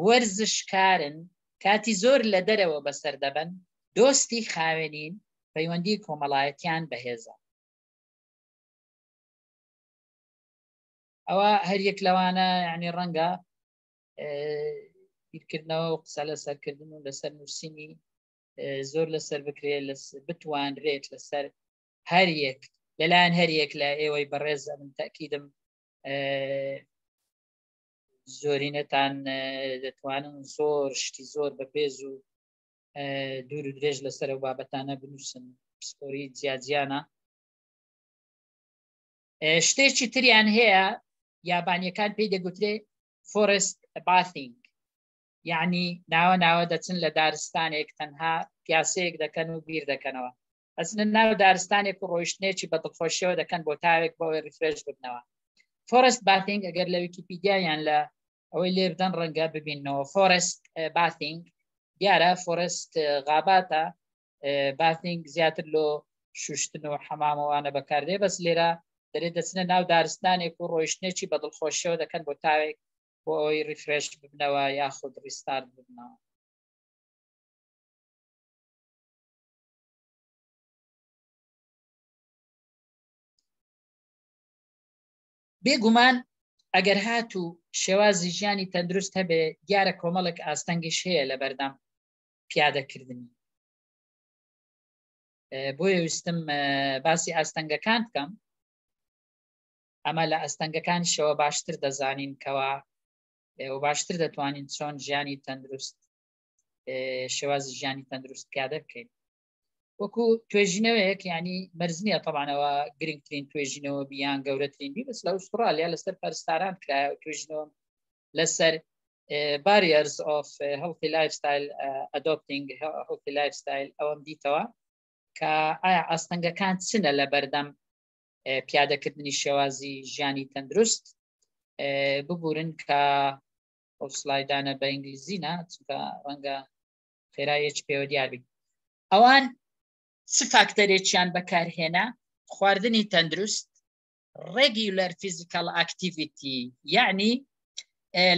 وەرزشکارن، کاتی زۆر لە دەرەوە بەسەر دەبەن، دۆستی خاوێنین، پەیوەندی کۆمەڵایەتیان بەهێزە. ئەوە هەریەک لەوانە یعنی ڕەنگە بیرکردنەوە و قسە لەسەرکردن و لەسەر نووسینی زۆر لەسەر بکرێت، بتوانرێت لەسەر هەریەک لەلایەن هەریەک لە ئێوەی بەڕێز. من تاکیدم زۆرینەتان دەتوانن زۆر شتی زۆر بەپێز و دوور و درێژ لەسەر ئەو بابەتانە بنووسن پسپۆری جیاجیانە شتێکی تریان هەیە یابانیەکان پێی دەگوترێ forest bathing یعنی ناوە ناوە دەچن لە دارستانێک تەنها پیاسەیەک دەکەن و بیر دەکەنەوە ئەچنە ناو دارستانێک و ڕۆیشتنێکی بە دڵخۆشیەوە دەکەن بۆ تاوێک بۆ ئەوەی refresh ببنەوە. forest bathing ئەگەر لە ویکیپیدیا یان لە ئەوەی لێ بدەن ڕەنگە ببینەوە. forest bathing دیارە forest غاباتە، bathing زیاتر لۆ شوشتن و حەمامەوانە بەکاردێ، بەس لێرە دەرێ دەچنە ناو دارستانێک و ڕۆیشتنێکی بە دڵخۆشیەوە دەکەن بۆ تاوێک بۆ ئەوەی refresh ببنەوە یاخود restart ببنەوە. بێگومان ئەگەر هاتوو شێوازی ژیانی تەندروست هەبێ دیارە کۆمەڵێک ئاستەنگیش هەیە لە بەردەم پیادەکردنی بۆیە ویستم باسی ئاستەنگەکان بکەم ئەمە لە ئەستەنگەکانیشەوە باشتر دەزانین کەوا و باشتر دەتوانین چۆن ژیانی تەندروست شێوازی ژیانی تەندروست پیادە بکەین وەکو توێژینەوەیەک ینی مەرج نییە تەبانەوە گرنگترین توێژینەوە بیان گەورەترین بی بەس لە ئوسترالیا لەسەر پەرستاران کرایە توێژینەوە لەسەر barriers of healthy lifestyle adopting healthy lifestyle ئەوەم دیتەوە کە ئایا ئاستەنگەکان چنە لە بەردەم پیادەکردنی شێوازی ژیانی تەندروست ببورن کە ئەو سلایدانە بە ئینگلیزی نا چونکە ڕەنگە خێرایەکی پێوە دیار بیت ئەوان چ فاکتەرێکیان بەکارهێنا خواردنی تەندروست regular physical activity یعنی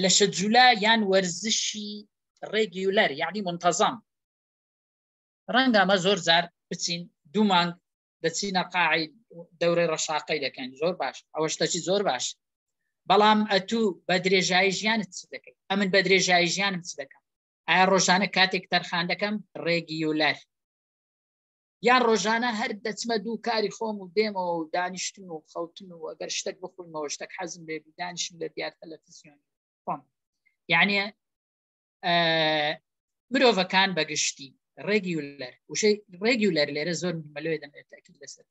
لەشە جولا یان وەرزشی regular یعنی منتەزەم ڕەنگە ئەمە زۆر جار بچین دوو مانگ دەچینە قاعی دەورەی ڕەشاقەی دەکەین زۆر باش ئەوە شتەکی زۆر باش بەڵام ئەتوو بە درێژایی ژیانت چ دەکەیت ئەمن بە درێژایی ژیانم چ دەکەم ئایا ڕۆژانە کاتێک تەرخان دەکەم regular یان ڕۆژانە هەر دەچمە دوو کاری خۆم و دێمەوە و دانیشتن و خەوتن و ئەگەر شتێک بخۆمەوە شتێک حەزم لێ دانیشم لە دیار تەلەفزیۆن خۆم یعنی مرۆڤەکان بەگشتی regular وشەی regular لێرە زۆر ملوێ دەمێت تاکید لەسەر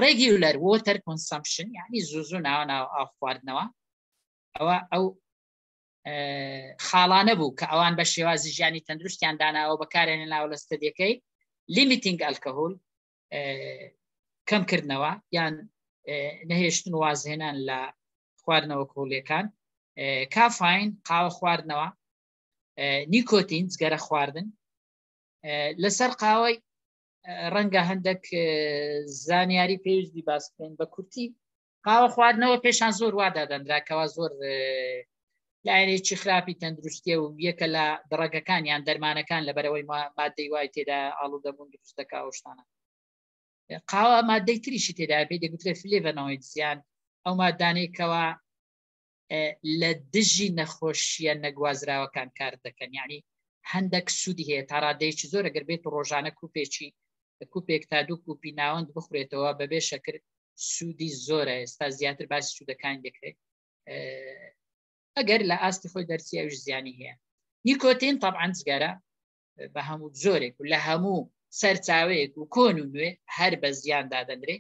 regular water consumption یعنی زوو زوو ناوە ناو ئاو خواردنەوە ئەوە ئەو خاڵانە بوو کە ئەوان بە شێوازی ژیانی تەندروستیان داناوە بەکارێنە ناوە لە study ەکەی limiting alcohol کەمکردنەوە یان نەهێشتن وازهێنان لە خواردنەوە کۆڵیەکان کافاین قاوە خواردنەوە نیکۆتین جگەرە خواردن لەسەر قاوەی ڕەنگە هەندێک زانیاری پێویستی باس بکەین بە کورتی قاوە خواردنەوە پێشان زۆر وا دادەنرا کەوا زۆر لایەنێکی خراپی تەندروستیە و یەکە لە دڕەگەکان یان دەرمانەکان لە بەرەوەی مادەی وای تێدا ئاڵوودەبوون دروست دەکا ئەو شتانە قاوە مادەی تریشی تێدا پێی دەگوترێت flavonoid یان ئەو مادانەی کەوا لە دژی نەخۆشیە نەگوازراوەکان کار دەکەن یعنی هەندێک سوودی هەیە تا ڕادەیەکی زۆر ئەگەر بێت و ڕۆژانە کوپێکی کوپێک تا دوو کوپی ناوەند بخورێتەوە بەبێ شەکر سوودی زۆرە ئێستا زیاتر باسی سوودەکانی دەکرێت ئەگەر لە ئاستی خۆی دەرچی ئەوش زیانی هەیە نیکۆتین طبعا جگەرە بە هەموو جۆرێک و لە هەموو سەرچاوەیەک و کۆن و نوێ هەر بە زیان دادەنرێ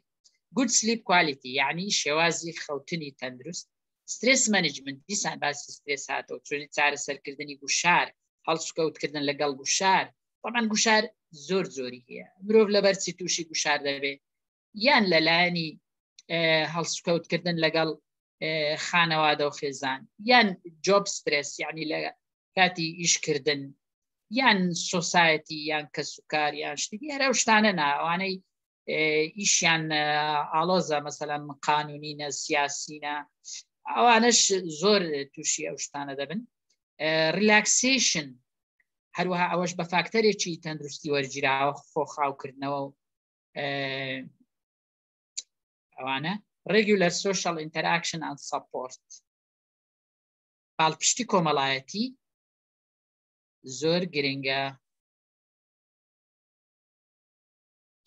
good sleep quality یعنی شێوازی خەوتنی تەندروست stress management دیسان باسی سترێس هاتەوە چۆنی چارەسەرکردنی گوشار هەڵسوکەوتکردن لەگەڵ گوشار طبعا گوشار زۆر زۆری هەیە مرۆڤ لەبەرچی تووشی گوشار دەبێت یان لەلایەنی هەڵسوکەوتکردن لەگەڵ خانەوادە و خێزان یان job stress یعنی لە کاتی ئیشکردن یان society یان کەسوکار یان شتی هەر ئەو شتانە نا ئەوانەی ئیشیان ئاڵۆزە مەسەلەن قانونینە سیاسینە ئەوانش زۆر تووشی ئەو شتانە دەبن relaxation هەروەها ئەوەش بە فاکتەرێکی تەندروستی وەرگیراوە خۆ خاوکردنەوە و ئەوانە regular social interaction and support پاڵپشتی کۆمەڵایەتی زۆر گرنگە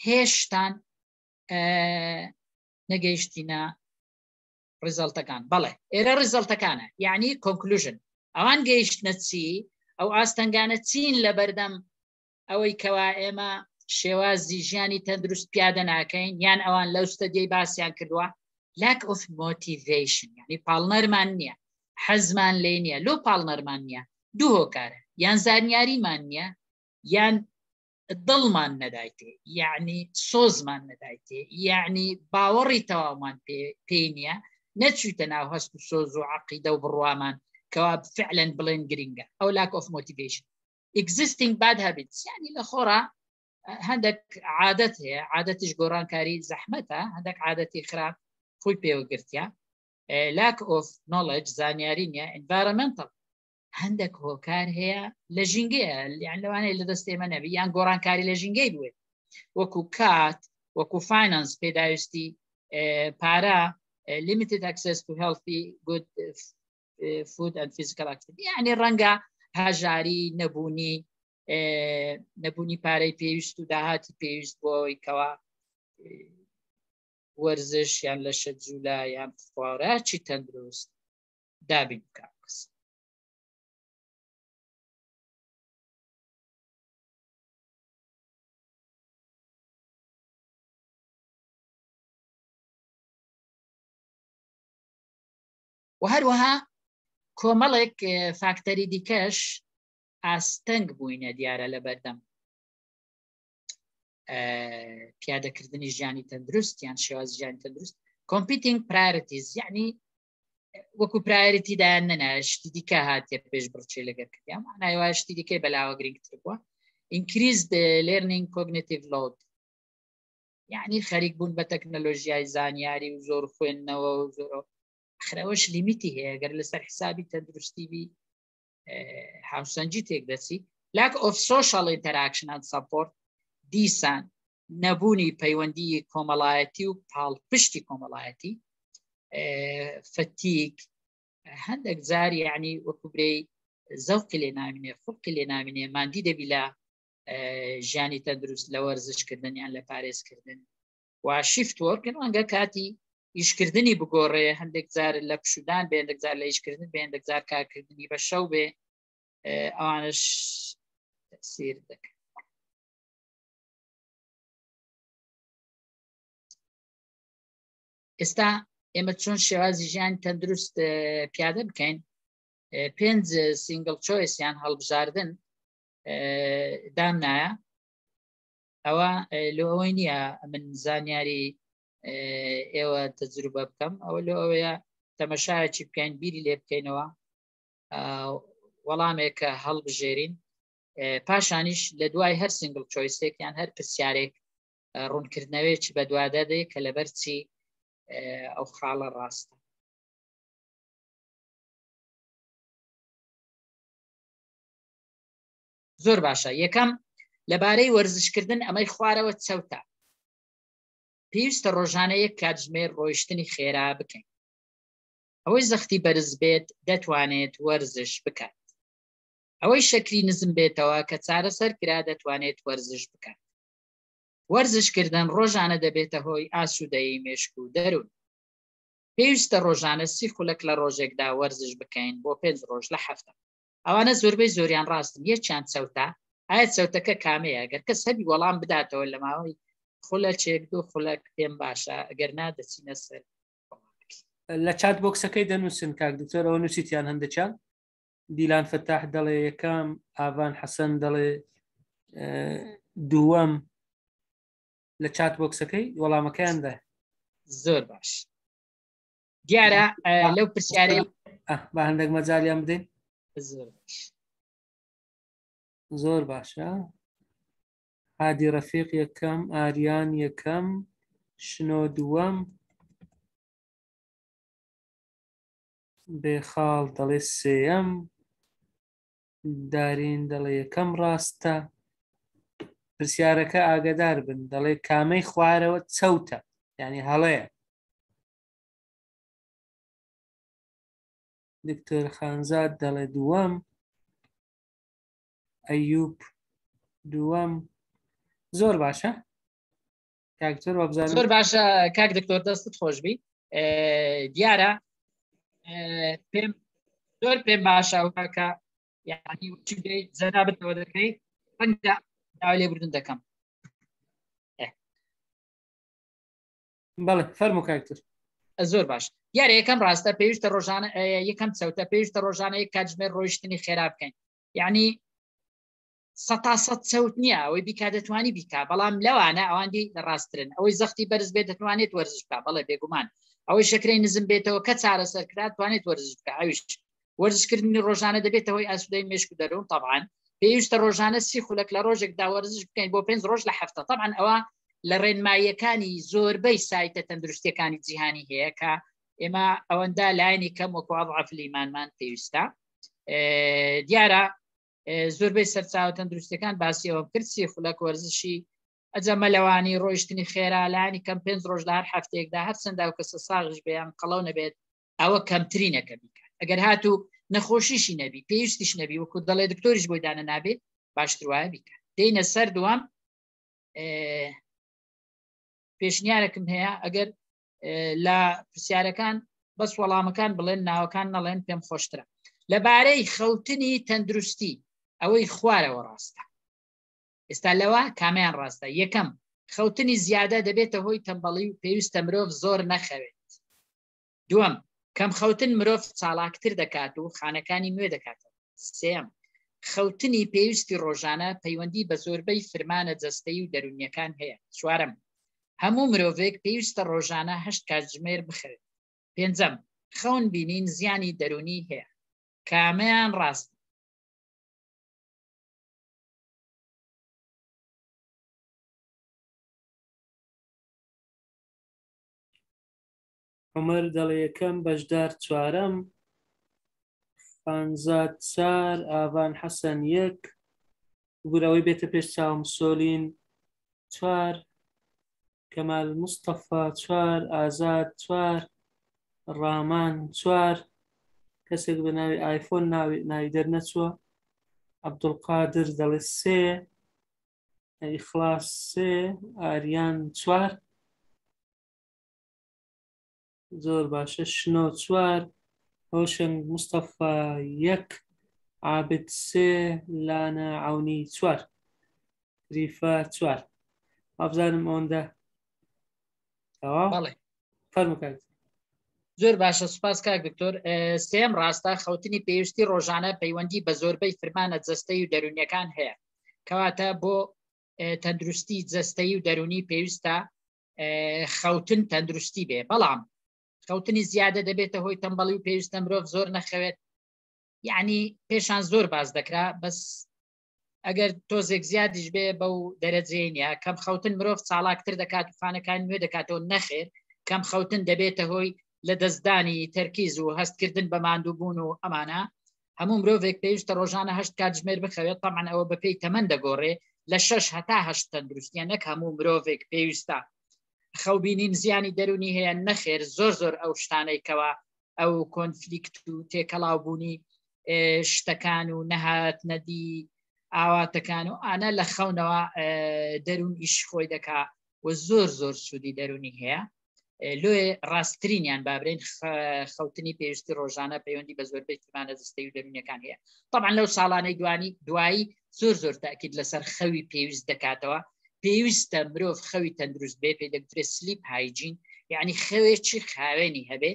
هێشتان نەگەیشتینە result ەکان بەڵێ ئێرە result ەکانە یعنی conclusion ئەوان گەیشتنە چی ئەو ئاستەنگانە چین لە بەردەم ئەوەی کەوا ئێمە شێوازی ژیانی تەندروست پیادە ناکەین یان ئەوان لەو study ەی باسیان کردووە lack of motivation یعنی پاڵنەرمان نییە حەزمان لێ نییە لۆ پاڵنەرمان نییە دوو هۆکارە یان زانیاریمان نییە یان دڵمان نەدایتێ یعنی سۆزمان نەدایتێ یعنی باوەڕی تەواومان پێی نییە نەچوویتە ناو هەست و سۆز و عقیدە و بڕوامان کەوا فعلەن بڵێن گرنگە ئەو lack of motivation existing bad habits یعنی لە خۆڕا هەندێک عادەت هەیە عادەتیش گۆڕانکاری زەحمەتە هەندێک عادەتی خراپ خۆی پێوە گرتیا lack of knowledge زانیاری نییە environmental هەندێک هۆکار هەیە لە ژینگەیە یان لەوانەیە لە دەست ئێمە نەبی یان گۆڕانکاری لە ژینگەی بوێت وەکو کات وەکو finance پێداویستی پارە limited access to healthy good food and physical activity یعنی ڕەنگە هەژاری نەبوونی نەبوونی پارەی پێویست و داهاتی پێویست بۆ ئەوەی کەوا وەرزش یان لە شەجولا یان خۆراکی تەندروست دابین بکات. و هەروەها کۆمەڵێک فاکتەری دیکەش ئاستەنگ بووینە دیارە لە بەردەم پیادەکردنی ژیانی تەندروست یان شێواز ژیانی تەندروست competing priorities یعنی وەکو priority دایان نەنا شتی دیکە هاتیە پێش بڕچێ لەگەر کردیان معنای وایە شتی دیکەی بەلاوە گرنگتر بووە increase learning cognitive load یعنی خەریک بوون بە تەکنەلۆژیای زانیاری و زۆر خوێندنەوە و زۆر خرەوەش limit ی هەیە گەر لەسەر حسابی تەندروستی بی هاوسەنگی تێک دەچی lack of social interaction and support دیسان نەبوونی پەیوەندی کۆمەڵایەتی و پاڵپشتی کۆمەڵایەتی fatigue هەندێک جار یعنی وەکو برێی زەوقی لێ نامینێ خوڵقی لێ نامینێ ماندی دەبی لە ژیانی تەندروست لە وەرزشکردن یان لە پارێزکردن و shift work ن ڕەنگە کاتی ئیشکردنی بگۆڕێ هەندێک جار لە پشودان بێ هەندێک جار لە ئیشکردن بێ هەندێک جار کارکردنی بە شەو بێ ئەوانش تەسیر دەکەن. ئێستا ئێمە چۆن شێوازی ژیان تەندروست پیادە بکەین پێنج single choice یان هەڵبژاردن دامنایە ئەوە لۆ ئەوەی نییە من زانیاری ئێوە تەجروبە بکەم ئەوە لۆ ئەوەیە تەمەشایەکی بکەین بیری لێ بکەینەوە وەڵامێکە هەڵبژێرین پاشانیش لە دوای هەر single choice ێک یان هەر پرسیارێک ڕوونکردنەوەیەکی بەدوادا دێ کە لەبەر چی ئەو خاڵە ڕاستە. زۆر باشە یەکەم لەبارەی وەرزشکردن ئەمەی خوارەوە چەوتە پێویستە ڕۆژانە یەک کاتژمێر ڕۆیشتنی خێرا بکەین ئەوەی زەختی بەرز بێت دەتوانێت وەرزش بکات ئەوەی شەکری نزم بێتەوە کە چارەسەر کرا دەتوانێت وەرزش بکات. وەرزشکردن ڕۆژانە دەبێتە هۆی ئاسوودەیی مێشک و دەروون. پێویستە ڕۆژانە سی خولەک لە ڕۆژێکدا وەرزش بکەین بۆ پێنج ڕۆژ لە هەفتە. ئەوانە زۆربەی زۆریان ڕاستن، یەکیان چەوتە، ئایا چەوتەکە کامەیە؟ گەر کەس هەبی وەڵام بداتەوە لە ماوەی خولەکێک دوو خولەک پێم باشە، ئەگەر نا دەچینە سەر
لە chat box ەکەی دەنووسن کاک دکتۆر ئەوە نووسیتیان هەندێکیان دیلان فەتاح دەڵێ یەکەم ئاڤان حەسەن دەڵێ دووەم لە chat box ەکەی وەڵامەکەیاندا
زۆر باش دیارە لەو پرسیارەی
بە هەندێک مەجالیان بدەین زۆر باش زۆر باشە هادی ڕەفیق یەکەم ئاریان یەکەم شنۆ دووەم بێخاڵ دەڵێ سێیەم دارین دەڵێ یەکەم ڕاستە پرسیارەکە ئاگدار بن دەڵێ کامەی خوارەوە چەوتە یعنی هەڵەیە دکتۆر خانزاد دەڵێ دووەم ئەیوب دووەم زۆر باشە کاکتۆر وابزانم
زۆر باشە کاک دکتۆر دەستت خۆشبی دیارە پێم زۆر پێم باشە کە یعنی جەنابەتەوە دەکەی ڕەنگە داوای لێبوردن دەکەم.
بەڵێ فەرموو کاک دکتۆر.
زۆر باش دیارە یەکەم ڕاستە پێویستە ڕۆژانە یەکەم چەوتە پێویستە ڕۆژانە یەک کاتژمێر ڕۆیشتنی خێرا بکەین یعنی سەتا سەد چەوت نییە ئەوەی بیکا دەتوانی بیکا بەڵام لەوانە ئەواندی ڕاستترن ئەوەی زەختی بەرز بێت دەتوانێت وەرزش بکا بەڵێ بێگومان ئەوەی شەکرەی نزم بێتەوە کە چارەسەر کرا توانێت وەرزش بکە ئەویش وەرزشکردنی ڕۆژانە دەبێتە هۆی ئاسوودەی مێشک و دەروون طبعا پێویستە ڕۆژانە سی خولەک لە ڕۆژێکدا وەرزش بکەین بۆ پێنج ڕۆژ لە هەفتە طبعا ئەوە لە ڕێنماییەکانی زۆربەی سایتە تەندروستیەکانی جیهانی هەیە کە ئێمە ئەوەندە لایەنی کەم وەکو ئەضعف لیمانمان پێویستە دیارە زۆربەی سەرچاوە تەندروستەکان باسی ئەوە کرد سی خولەک وەرزشی ئەجە مەلەوانی ڕۆیشتنی خێرا لانی کەم پێنج ڕۆژ لە هەر هەفتەیەکدا هەرچەندە ئەو کەسە ساغش بێ یان قەڵەو نەبێت ئەوە کەمترینە کە بیکات ئەگەر هاتوو نەخۆشیشی نەبی پێویستیش نەبی وەکو دەڵێ دکتۆریش بۆی دانە نابێ باشتر وایە بیکات دێینە سەر دووەم پێشنیارێکم هەیە ئەگەر لە پرسیارەکان بەس وەڵامەکان بڵێن ناوەکان نەڵێن پێم خۆشترە لەبارەی خەوتنی تەندروستی ئەوەی خوارەوە ڕاستە ئێستا لەوە کامیان ڕاستە یەکەم خەوتنی زیادە دەبێتە هۆی تەمبەڵی و پێویستە مرۆڤ زۆر نەخەوێت دووەم کەم خەوتن مرۆڤ چاڵاکتر دەکات و خانەکانی نوێ دەکاتەوە. سێیەم، خەوتنی پێویستی ڕۆژانە پەیوەندی بە زۆربەی فرمانە جەستەیی و دەروونییەکان هەیە. چوارەم، هەموو مرۆڤێک پێویستە ڕۆژانە هەشت کاتژمێر بخەوێت. پێنجەم، خەون بینین زیانی دەروونی هەیە. کامەیان ڕاستە؟
عومەر دەڵێ یەکەم، بەشدار چوارەم، خانزاد چار، ئاڤان حەسەن یەک، ببورە ئەوەی بێتە پێش چاوم سۆلین چوار، کەمال مستەفا چوار، ئازاد چوار، ڕامان چوار، کەسێک بە ناوی ئایفۆن ناوی ناوی دەرنەچووە، عەبدولقادر دەڵێ سێ، ئیخلاص سێ، ئاریان چوار. زۆر باشە شنۆ چوار هۆشنگ مستەفا یەک عابد سێ لانە عونی چوار ریفا چوار وابزانم ئەوەندە
بەڵێ
فەرموو کاک
زۆر باشە سوپاس کاک دکتۆر سێم ڕاستە خەوتنی پێویستی ڕۆژانە پەیوەندی بە زۆربەی فرمانە جەستەی و دەرونیەکان هەیە کەواتە بۆ تەندروستی جەستەیی و دەرونی پێویستە خەوتن تەندروستی بێ بەڵام خەوتنی زیادە دەبێتە هۆی تەمبەڵی و پێویستە مرۆڤ زۆر نەخەوێت یعنی پێشان زۆر باز دەکرا بەس ئەگەر تۆزێک زیادیش بێ بەو دەرەجەیە نیە کەم خەوتن مرۆڤ چالاکتر دەکات و خانەکان نوێ دەکاتەوە نەخێر کەم خەوتن دەبێتە هۆی لە دەستدانی تەرکیز و هەستکردن بە ماندووبوون و ئەمانە هەموو مرۆڤێک پێویستە ڕۆژانە هەشت کاتژمێر بخەوێت تەمان ئەوە بەپێی تەمەن دەگۆڕێ لە شەش هەتا هەشت تەندروستیە نەک هەموو مرۆڤێک پێویستە خەو بینین زیانی دەرونی هەیە نەخێر زۆر زۆر ئەو شتانەی کەوا ئەو کۆنفلیکت و تێکەڵاو بوونی شتەکان و نەهات نەدی ئاواتەکان و ئانا لە خەونەوە دەروون ئیش خۆی دەکا و زۆر زۆر سوودی دەرونی هەیە لۆیە ڕاستترینیان بابرێن خەوتنی پێویستی ڕۆژانە پەیوەندی بە زۆربەی فرمانە جەستەیی و دەروونیەکان هەیە طبعا لەو ساڵانەی دوانی دوایی زۆر زۆر تاکید لەسەر خەوی پێویست دەکاتەوە پێویستە مرۆڤ خەوی تەندروست بێ پێی دەگوترێت sleep hygiene یعنی خەوێکی خاوێنی هەبێ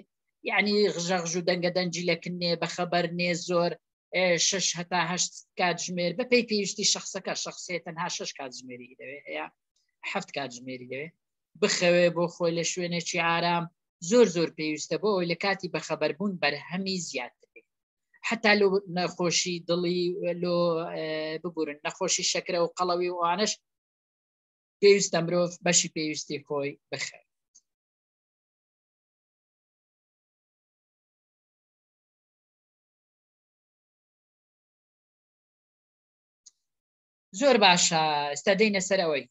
یعنی غژەغژ و دەنگە دەنجی لەکنێ بەخەبەر نێ زۆر شش هەتا هەشت کاتژمێر بە پێی پێویستی شخصەکە شخصێ تەنها شش کاتژمێری دەوێ هەیە هەفت کاتژمێری دەوێ بخەوێ بۆ خۆی لە شوێنێکی ئارام زۆر زۆر پێویستە بۆ ئەوەی لە کاتی بەخەبەربوون بەرهەمی زیاتر بێت حتا لۆ نەخۆشی دڵی لۆ ببورن نەخۆشی شەکرە و قەڵەوی و ئەوانەش پێویستە مرۆڤ بەشی پێویستی خۆی بخەوێت. زۆر باشە ئێستا دێینە سەر ئەوەی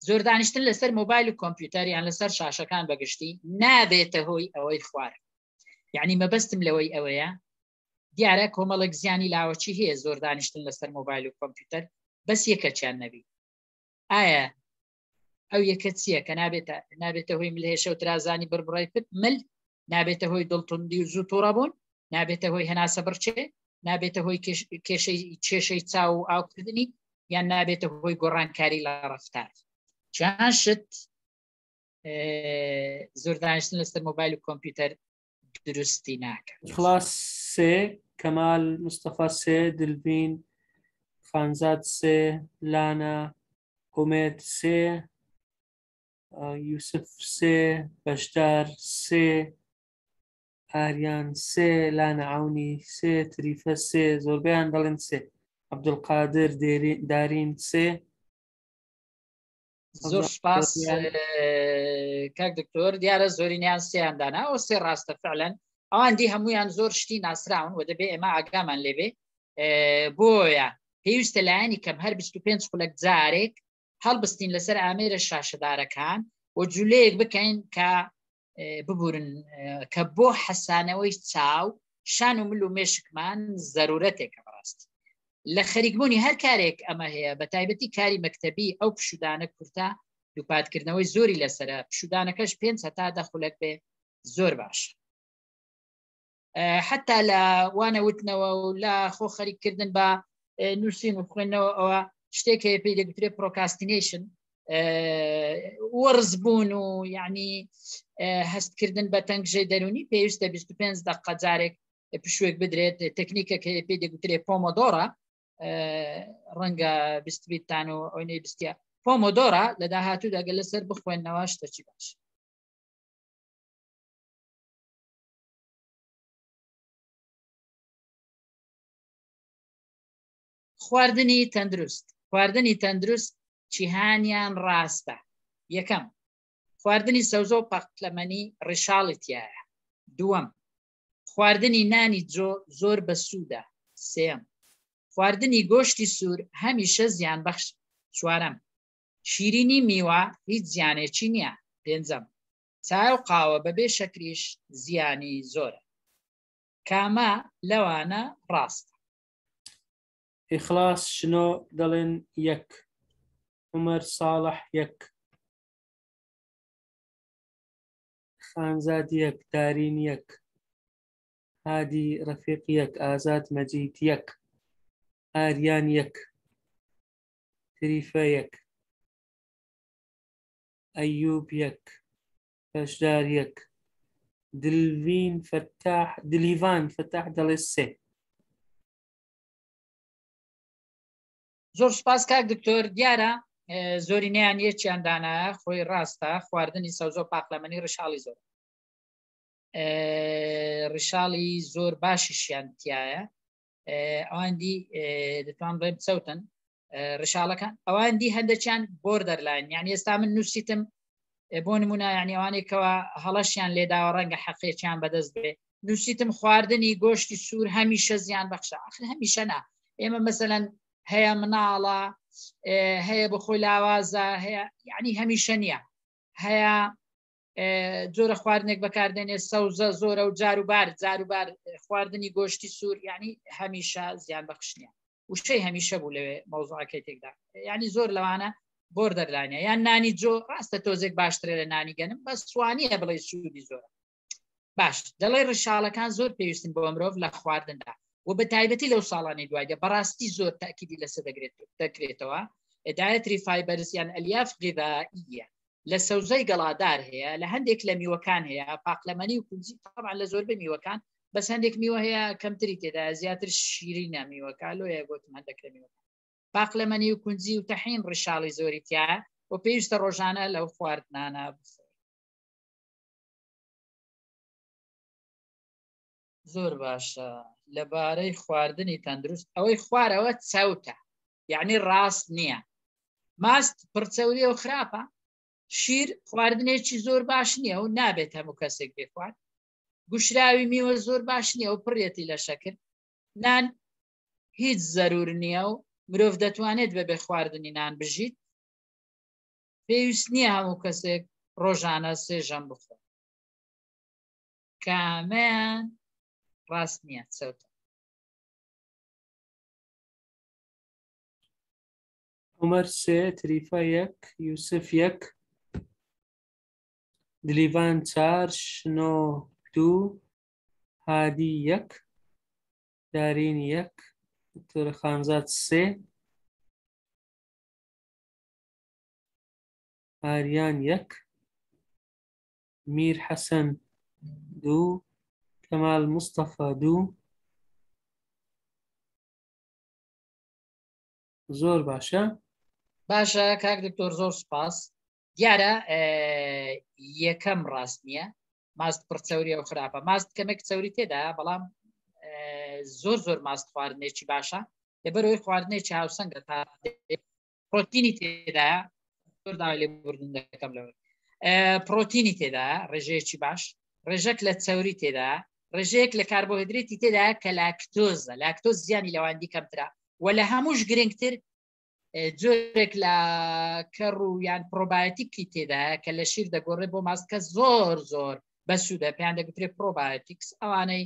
زۆر دانیشتن لەسەر مۆبایل و کۆمپیوتەر یان لەسەر شاشەکان بەگشتی نابێتە هۆی ئەوەی خوارە یعنی مەبەستم لەوەی ئەوەیە دیارە کۆمەڵێک زیانی لاوەچی هەیە زۆر دانیشتن لەسەر مۆبایل و کۆمپیوتەر بەس یەکەچیان نەبی ئایا ئەو یەکە چییە کە نابێتە نابێتە هۆی ملهێشە و ترازانی بڕبڕای پت مل نابێتە هۆی دڵتوندی و زوو تووڕەبوون نابێتە هۆی هەناسە بڕچێ نابێتە هۆی کێشەی کێشەی چاو و ئاوکردنی. یان نابێتە هۆی گۆڕانکاری لە ڕفتار چیان شت زۆر دانیشتن لەسەر مۆبایل و کۆمپیوتەر دروستی ناکە
خلاص سێ کەمال مستەفا سێ دلڤین خانزاد سێ لانا ئومێد سێ یوسف سێ بەشدار سێ ئاریان سێ لانە عونی سێ تریفە سێ زۆربیان دەڵێن سێ عەبدولقادر دارین سێ
زۆر سپاس کاک دکتۆر دیارە زۆرینیان سیان دانا ئەو سێ ڕاستە فعلەن ئەوان دی هەمویان زۆر شتی ناسراون و دەبێ ئێمە ئاگامان لێبێ بۆیە پێویستە لایەنی کەم هەر 25 خولەک جارێک هەڵبستین لەسەر ئامێرە شاشەدارەکان و جولەیەک بکەین کە ببورن کە بۆ حەسانەوەی چاو شان و مل و مێشکمان زەرورەتێکە بەڕاستی لە خەریکبوونی هەر کارێک ئەمە هەیە بە تایبەتی کاری مەکتەبی ئەو پشودانە کورتە دووپاتکردنەوەی زۆری لەسرە پشودانەکەش پێنج هەتا دە خولەک بێ زۆر باش حتا لە وانە وتنەوە و لە خۆ خەریککردن بە نووسین و خوێندنەوە ئەوە شتێک هەیە پێی دەگوترێت procrastination وەرز بوون و یعنی هەستکردن بە تەنگژەی دەرونی پێویستە 25 دقە جارێک پشوێک بدرێت تەکنیکێک هەیە پێی دەگوترێت Pomodoro ڕەنگە بیستبیتان و ئەوەی بستە Pomodoro لە داهاتوو دەگەل لەسەر بخوێندنەوە شتەکی باش خواردنی تەندروست خواردنی تەندروست چیهانیان ڕاستە یەکەم خواردنی سەوزە و پەقلەمەنی ڕیشاڵی تایە دووەم خواردنی نانی جۆ زۆر بەسوودە سێم خواردنی گۆشتی سوور هەمیشە زیان بەخش چوارەم شیرینی میوە هیچ زیانێکی نییە پێنجەم چای و قاوە بەبێ شەکریش زیانی زۆرە. کامە لەوانە ڕاستە؟
ئیخلاس شنۆ دەڵێن یەک. عومەر ساڵح یەک. خانزاد یەک. دارین یەک. هادی ڕەفیق یەک. ئازاد مەجید یەک. ئاریان یەک. تریفە یەک. ئەیوب یەک بەشدار یەک دلڤین فەتاح دلیڤان فەتاح دەڵێ سێ.
زۆر سپاس کاک دکتۆر دیارە زۆرینەیان یەکیان دانایە خۆی ڕاستە خواردنی سەوزۆ پاقلەمەنی ڕشاڵی زۆر ڕشاڵی زۆر باشیشیان تایە ئەوان دی دەتوان بڵێم چەوتن ڕشاڵەکان ئەوان دی هەندێکیان borderline یعنی ئێستا من نووسیتم بۆ نمونە یعنی ئەوانێکەوە هەڵەشیان لێداوە ڕەنگە حەقێکیان بەدەست بێ نووسیتم خواردنی گۆشتی سوور هەمیشە زیان بەخشە آخر هەمیشە نا ئێمە مەسەەن هەیە مناڵە هەیە بە خۆی لاوازە هەیە یعنی هەمیشە نییە هەیە جۆرە خواردنێک بەکاردێنێ سەوزە زۆرە و جاروبار جاروبار خواردنی گۆشتی سوور یعنی هەمیشە زیان بەخش نییە وشەی هەمیشە بوو لەوێ مەوزوعەکەی تێکدا یعنی زۆر لەوانە borderline ە یان نانی جۆ ڕاستە تۆزێک باشترە لە نانی گەنم بەس سوانیە بڵێ سوودی زۆرە باش دەڵێ ڕیشاڵەکان زۆر پێویستن بۆ مرۆڤ لە خواردندا و بە تایبەتی لەو ساڵانی دوایدا بەڕاستی زۆر تاکیدی لەسەر دەگرێت دەکرێتەوە dietary fibers یان ئەلیاف غذائیە لە سەوزەی گەڵادار هەیە لە هەندێک لە میوەکان هەیە پاقلەمەنی و کونجی طبعا لە زۆربەی میوەکان بەس هەندێک میوە هەیە کەمتری تێدا زیاتر شیرینە میوەکە لۆیە گوتم هەندێک لە میوەکان پاقلەمەنی و کونجی و تەحین ڕیشاڵی زۆری تیا و پێویستە ڕۆژانە لەو خواردنانە بخۆی زۆر باشە لەبارەی خواردنی تەندروست ئەوەی خوارەوە چەوتە یعنی ڕاست نییە ماست پڕچەوریە و خراپە شیر خواردنێکی زۆر باش نییە و نابێت هەموو کەسێک بخوات گوشراوی میوە زۆر باش نییە و پڕێتی لە شەکر نان هیچ زەرور نییە و مرۆڤ دەتوانێت بەبێ خواردنی نان بژیت پێویست نییە هەموو کەسێک ڕۆژانە سێژەم بخۆ کامیان ڕاست نییە چەوتە
عمر سێ تریفە یەک یوسف یەک دلیڤان چار شنۆ دوو هادی یەک دارین یەک دکتۆرە خانزاد سێ. ئاریان یەک، میر حەسەن دوو، کەمال مستەفا دوو. زۆر باشە.
باشە کاک دکتۆر زۆر سپاس. دیارە یەکەم ڕاست نییە ماست پڕ چەوریە و خراپە ماست کەمێک چەوری تێدا بەڵام زۆر زۆر ماست خواردنێکی باشە لەبەرەوەی خواردنێکی هاوسەنگە تا پرۆتینی تێدایە زۆر داوای لێبوردن دەکەم لەوە پرۆتینی تێدا ڕێژەیەکی باش ڕێژەک لە چەوری تێدا ڕێژەیەک لە کاربۆهیدرێتی تێدا کە لاکتۆزە لاکتۆز زیانی لەواندی کەمترە و لە هەمووش گرنگتر جۆرێک لە کەڕ و یان پرۆبایەتیکی تێدایە کە لە شیر دەگۆڕێ بۆ ماست کە زۆر زۆر بەسوودە پێیان دەگوترێ پرۆبایەتیکس ئەوانەی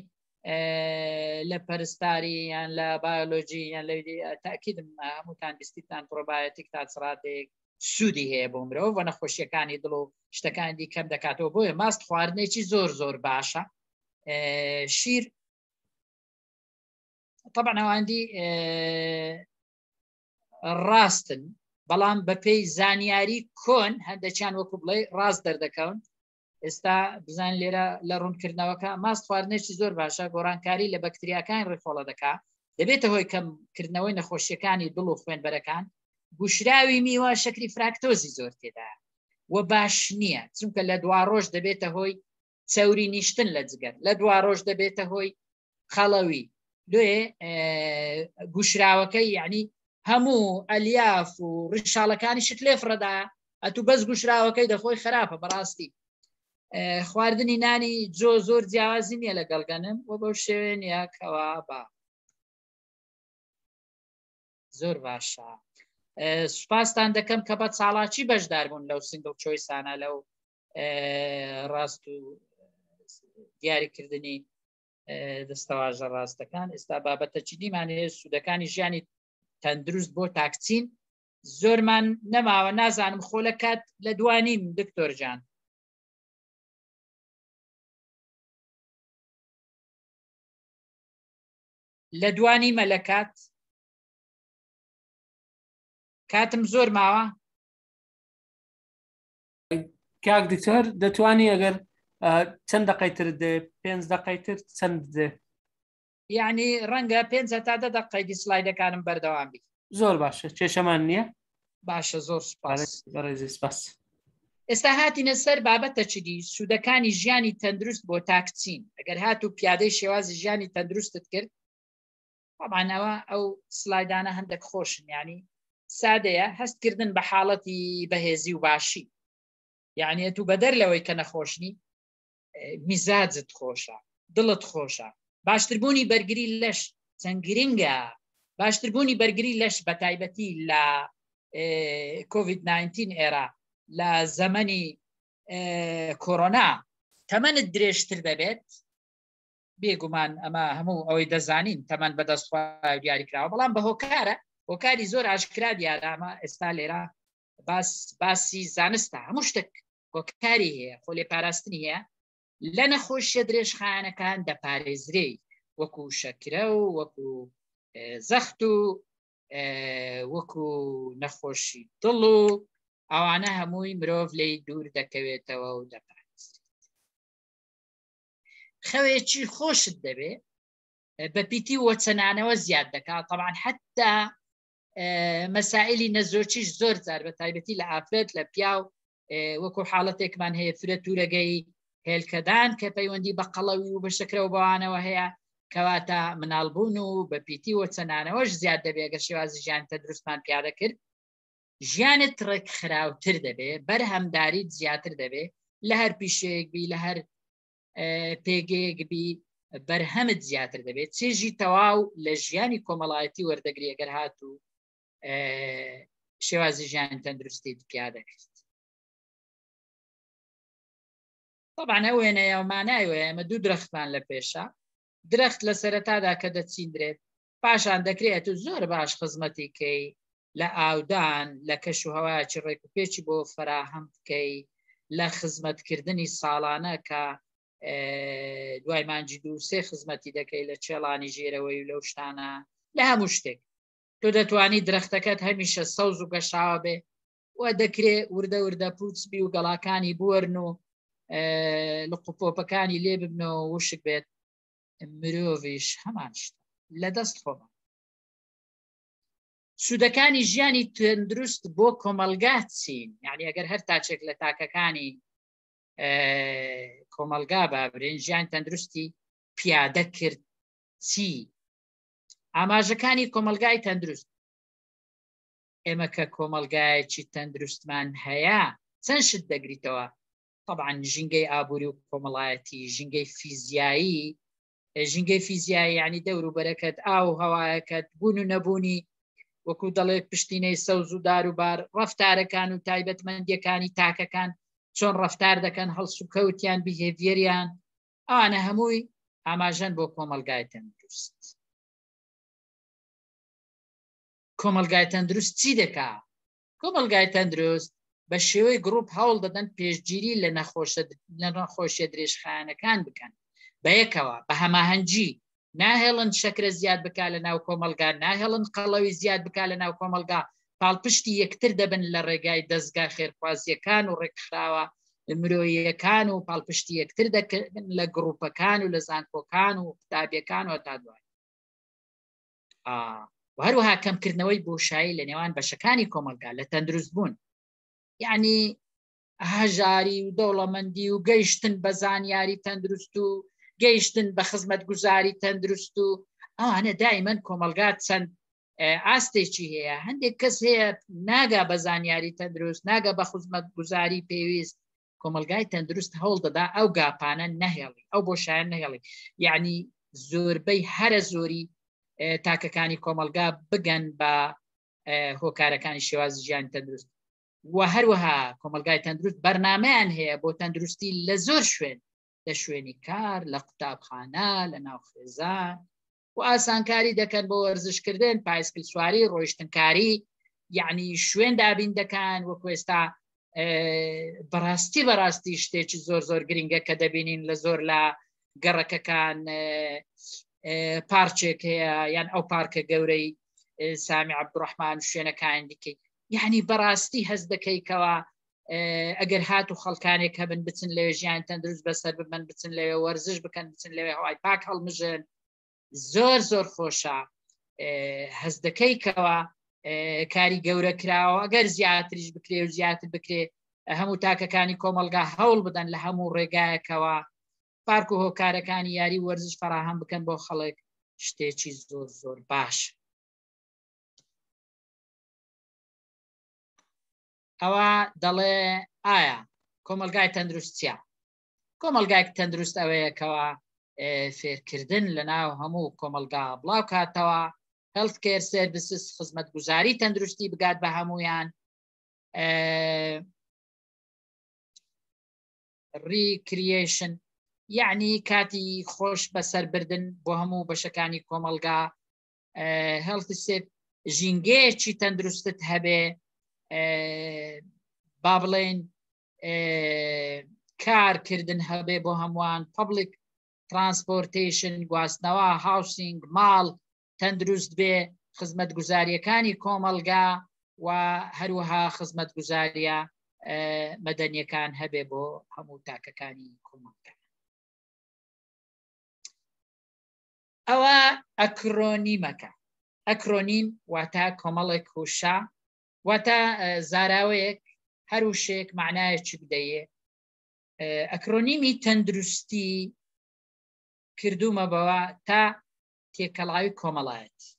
لە پەرستاری یان لە بایۆلۆجی یان لە تاکیدم هەمووتان بیستیتان پرۆبایەتیک تا چڕادێک سوودی هەیە بۆ مرۆڤ و نەخۆشیەکانی دڵ و شتەکانی دی کەم دەکاتەوە بۆیە ماست خواردنێکی زۆر زۆر باشە شیر طبعا ئەواندی ڕاستن بەڵام بەپێی زانیاری کۆن هەندێکیان وەکو بڵێ ڕاست دەردەکەون ئێستا بزان لێرە لە ڕوونکردنەوەکە ماست خواردنێکی زۆر باشە گۆڕانکاری لە بەکتریاکانی ڕیخۆڵە دەکا دەبێتە هۆی کەم کردنەوەی نەخۆشیەکانی دڵ و خوێنبەرەکان گوشراوی میوە شەکری فراکتۆزی زۆر تێدا و باش نییە چونکە لە دوا ڕۆژ دەبێتە هۆی چەوری نیشتن لە جگەر لە دوا ڕۆژ دەبێتە هۆی قەڵەوی لێ گوشراوەکەی یعنی هەموو ئەلیاف و ڕیشاڵەکانی شت لێ فڕەدا ئەتو بەس گوشراوەکەی دەخۆی خراپە بەڕاستی خواردنی نانی جۆ زۆر جیاوازی نییە لەگەڵ گەنم و بەو شێوێ نییە کەوا با زۆر باشە سوپاستان دەکەم کە بە چاڵاکی بەشدار بوون لەو سنگڵ چۆیسانە لەو ڕاست و دیاریکردنی دەستەواژە ڕاستەکان ئێستا بابەتە چیدیمان هەیە سوودەکانی ژیانی تەندروست بۆ تاکچین زۆرمان نەماوە نازانم خۆ لە کات لە دوانیم دکتۆر جان لە دوانیمە لە کات کاتم زۆر ماوە
کاک دکتۆر دەتوانی ئەگەر چەند دقەی تر دێ پێنج دقەی تر چەند دێ
یعنی ڕەنگە پێنج هەتا دە دقەی دی سلایدەکانم بەردەوام بی
زۆر باشە کێشەمان نییە
باشە زۆر سپاس
بەڕێزی سپاس
ئێستا هاتینە سەر بابەتە چدی سوودەکانی ژیانی تەندروست بۆ تاکچین ئەگەر هات و پیادەی شێوازی ژیانی تەندروستت کرد طبعا ئەوە ئەو سلایدانە هەندێک خۆشن ینی سادەیە هەستکردن بە حاڵەتی بەهێزی و باشی یعنی تو بەدەر لەوەی کە نەخۆشنی میزاجت خۆشە دڵت خۆشە باشتربوونی بەرگری لەش چەند گرنگە باشتربوونی بەرگری لەش بە تایبەتی لە کۆVید 19 ئێرا لە زەمەنی کۆرۆنا تەمەنت درێژتر دەبێت بێگومان ئەمە هەموو ئەوەی دەزانین تەمەن بەدەست خوا دیاری کراوە بەڵام بە هۆکارە هۆکاری زۆر ئاشکرا دیارە ئەمە ئێستا لێرە باس باسی زانستە هەموو شتێک هۆکاری هەیە خۆ لێ پاراستنی هەیە لە نەخۆشیە درێژخایەنەکان دەپارێزرێی وەکو شەکرە و وەکو زەخت و وەکو نەخۆشی دڵ و ئەوانە هەمووی مرۆڤ لی دوور دەکەوێتەوە و دەپارێزرێت خەوێکی خۆشت دەبێ بە پیتی وەچەنانەوە زیاد دەکات طبعا حتا مەسائلی نەزۆکیش زۆر جار بە تایبەتی لە ئافرەت لە پیاو وەکو حاڵەتێکمان هەیە فرە تورەگەی هێلکەدان کە پەیوەندی بە قەڵەوی و بە شەکرە و بەوانەوە هەیە کەواتە مناڵبوون و بە پیتی و چەنانەوەش زیاد دەبێت گەر شێوازی ژیان تەندروستمان پیادە کرد ژیانت ڕێکخراوتر دەبێ بەرهەمداریت زیاتر دەبێ لە هەر پیشەیەک بی لە هەر پێگەیەک بی بەرهەمت زیاتر دەبێت چێژی تەواو لە ژیانی کۆمەڵایەتی وەردەگری ئەگەر هاتوو شێوازی ژیان تەندروستیت پیادە کرد طبعا ئەو وێنەیە و مانای وەیە ئێمە دوو درەختمان لە پێشە درەخت لە سەرەتادا کە دەچیندرێت پاشان دەکرێت و زۆر باش خزمەتی کەی لە ئاودان لە کەش و هەوایەکی ڕێک و پێکی بۆ فەراهەم بکەی لە خزمەتکردنی ساڵانە کە دوای مانجی دوو سێ خزمەتی دەکەی لە چێڵانی ژێرەوەی و لەو شتانە لە هەموو شتێک تۆ دەتوانی درەختەکەت هەمیشە سەوز و گەشاوە بێ. و دەکرێ وردە وردە پوچ بی و گەڵاکانی بوەرن و لقوپۆپەکانی لێ ببنەوە وشک بێت. مرۆڤیش هەمان شت لە دەست خۆمان. سوودەکانی ژیانی تەندروست بۆ کۆمەلگا چین؟ یعنی ئەگەر هەر تاچێک لە تاکەکانی کۆمەلگا بابرێن ژیان تەندروستی پیادە کرد چی؟ ئاماژەکانی کۆمەلگای تەندروست. ئێمە کە کۆمەلگایەکی تەندروستمان هەیە چەند شت دەگریتەوە؟ طبعا ژینگەی ئابووری و کۆمەڵایەتی، ژینگەی فیزیایی، ژینگەی فیزیایی یعنی دەور و بەرەکەت، ئاو و هەوایەکەت، بوون و نەبوونی وەکو دەڵێت پشتینەی سەوز و دار و بار، ڕەفتارەکان و تایبەتمەندیەکانی تاکەکان چۆن ڕەفتار دەکەن، هەڵسوکەوتیان، بیهێڤیەریان، ئەوانە هەمووی ئاماژەن بۆ کۆمەڵگای تەندروست. کۆمەڵگای تەندروست چی دەکا؟ کۆمەڵگای تەندروست بە شێوەی گروپ هەوڵ دەدەن پێشگیری لە نەخۆشیە درێژخایەنەکان بکەن بەیەکەوە بە هەماهەنگی، ناهێڵن شەکرە زیاد بکا لە ناو کۆمەڵگا، ناهێڵن قەڵەوی زیاد بکا لە ناو کۆمەڵگا، پاڵپشتی یەکتر دەبن لە ڕێگای دەزگا خێرخوازیەکان و ڕێکخراوە مرۆییەکان و پاڵپشتی یەکتر دەکەن لە گروپەکان و لە زانکۆکان و قوتابیەکان و تا دوایی. و هەروەها کەمکردنەوەی بۆشایی لە نێوان بەشەکانی کۆمەڵگا لە تەندروست بوون، یعنی هەژاری و دەوڵەمەندی و گەیشتن بە زانیاری تەندروست و گەیشتن بە خزمەتگوزاری تەندروست و ئەوانە دایمەن کۆمەلگا چەند ئاستێکی هەیە. هەندێک کەس هەیە ناگا بە زانیاری تەندروست، ناگا بە خزمەتگوزاری پێویست. کۆمەلگای تەندروست هەوڵ دەدا ئەو گاپانە نەهێڵی، ئەو بۆشایە نەهێڵی، یعنی زۆربەی هەرە زۆری تاکەکانی کۆمەلگا بگەن بە هۆکارەکانی شێوازی ژیانی تەندروست. و هەروەها کۆمەلگای تەندروست بەرنمەیان هەیە بۆ تەندروستی لە زۆر شوێن، لە شوێنی کار، لە قوتابخانە، لە ناو خێزان، و ئاسانکاری دەکەن بۆ وەرزشکردن، پایسکل سواری، ڕۆیشتنکاری، یعنی شوێن دابین دەکەن. وەکو ئێستا بەڕاستی بەڕاستی شتێکی زۆر زۆر گرنگە کە دەبینین لە زۆر لە گەڕەکەکان پارچێک هەیە، یان ئەو پارکە گەورەی سامی عەبدوڕەحمان و شوێنەکانی دیکەی، یعنی بەڕاستی هەست دەکەیتەوە ئەگەر هات و خەڵکانێک هەبن بچن لەوێ ژیان تەندروست بەسەر ببن، بچن لەوێ وەرزش بکەن، بچن لەوێ هەوای پاک هەڵمژن، زۆر زۆر خۆشە. هەست دەکەیتەوە کاری گەورە کراوە. ئەگەر زیاتریش بکرێ و زیاتر بکرێ، هەموو تاکەکانی کۆمەلگا هەوڵ بدەن لە هەموو ڕێگایەکەوە پارک و هۆکارەکانی یاری وەرزش فراهەم بکەن بۆ خەڵک، شتێکی زۆر زۆر باش. ئەوە دەڵێ ئایا کۆمەلگای تەندروست چیە؟ کۆمەلگای تەندروست ئەوەیەکەوە فێرکردن لە ناو هەموو کۆمەلگا بڵاو کاتەوە، health care services، خزمەتگوزاری تەندروستی بگات بە هەمویان، recreation یعنی کاتی خۆش بەسەربردن بۆ هەموو بەشەکانی کۆمەلگا، healthy set ژینگەیەکی تەندروستت هەبێ، با بڵێن کارکردن هەبێ بۆ هەمووان، public transportation گواستنەوە، housing ماڵ تەندروست بێ، خزمەتگوزاریەکانی کۆمەلگا و هەروەها خزمەتگوزاریە مەدەنیەکان هەبێ بۆ هەموو تاکەکانی کۆمەلگا. ئەوە ئەکرۆنیمەکە. ئەکرۆنیم واتە کۆمەڵێک وشە، واتە زاراوەیەک، هەر وشەیەک معنایەکی بدەیێ. ئەکرۆنیمی تەندروستی کردومە بەوە تا تێکەڵاوی کۆمەڵایەتی.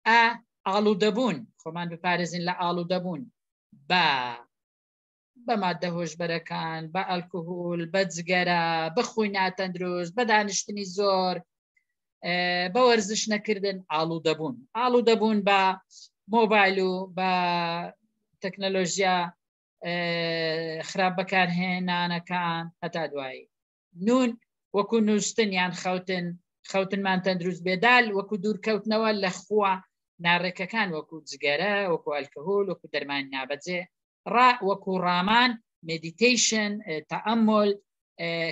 ئا ئاڵوودەبوون، خۆمان بپارێزین لە ئاڵوودەبوون بە بە مادە هۆشبەرەکان، بە ئەلکهول، بە جگەرە، بە خوی ناتەندروست، بە دانیشتنی زۆر، بە وەرزش نەکردن، ئاڵوودەبوون. ئاڵوودەبوون بە مۆبایل و بە تەکنەلۆژیا خراپ بەکارهێنانەکان هەتا دوایی. نون وەکو نووسن یان خەوتن، خەوتنمان تەندروست بێدال وەکو دوورکەوتنەوە لە خووە ناڕێکەکان وەکو جگەرە، وەکو ئەلکەهۆل، وەکو دەرمانی نابەجێ. ڕا وەکو ڕامان، meditation، تەئەمول،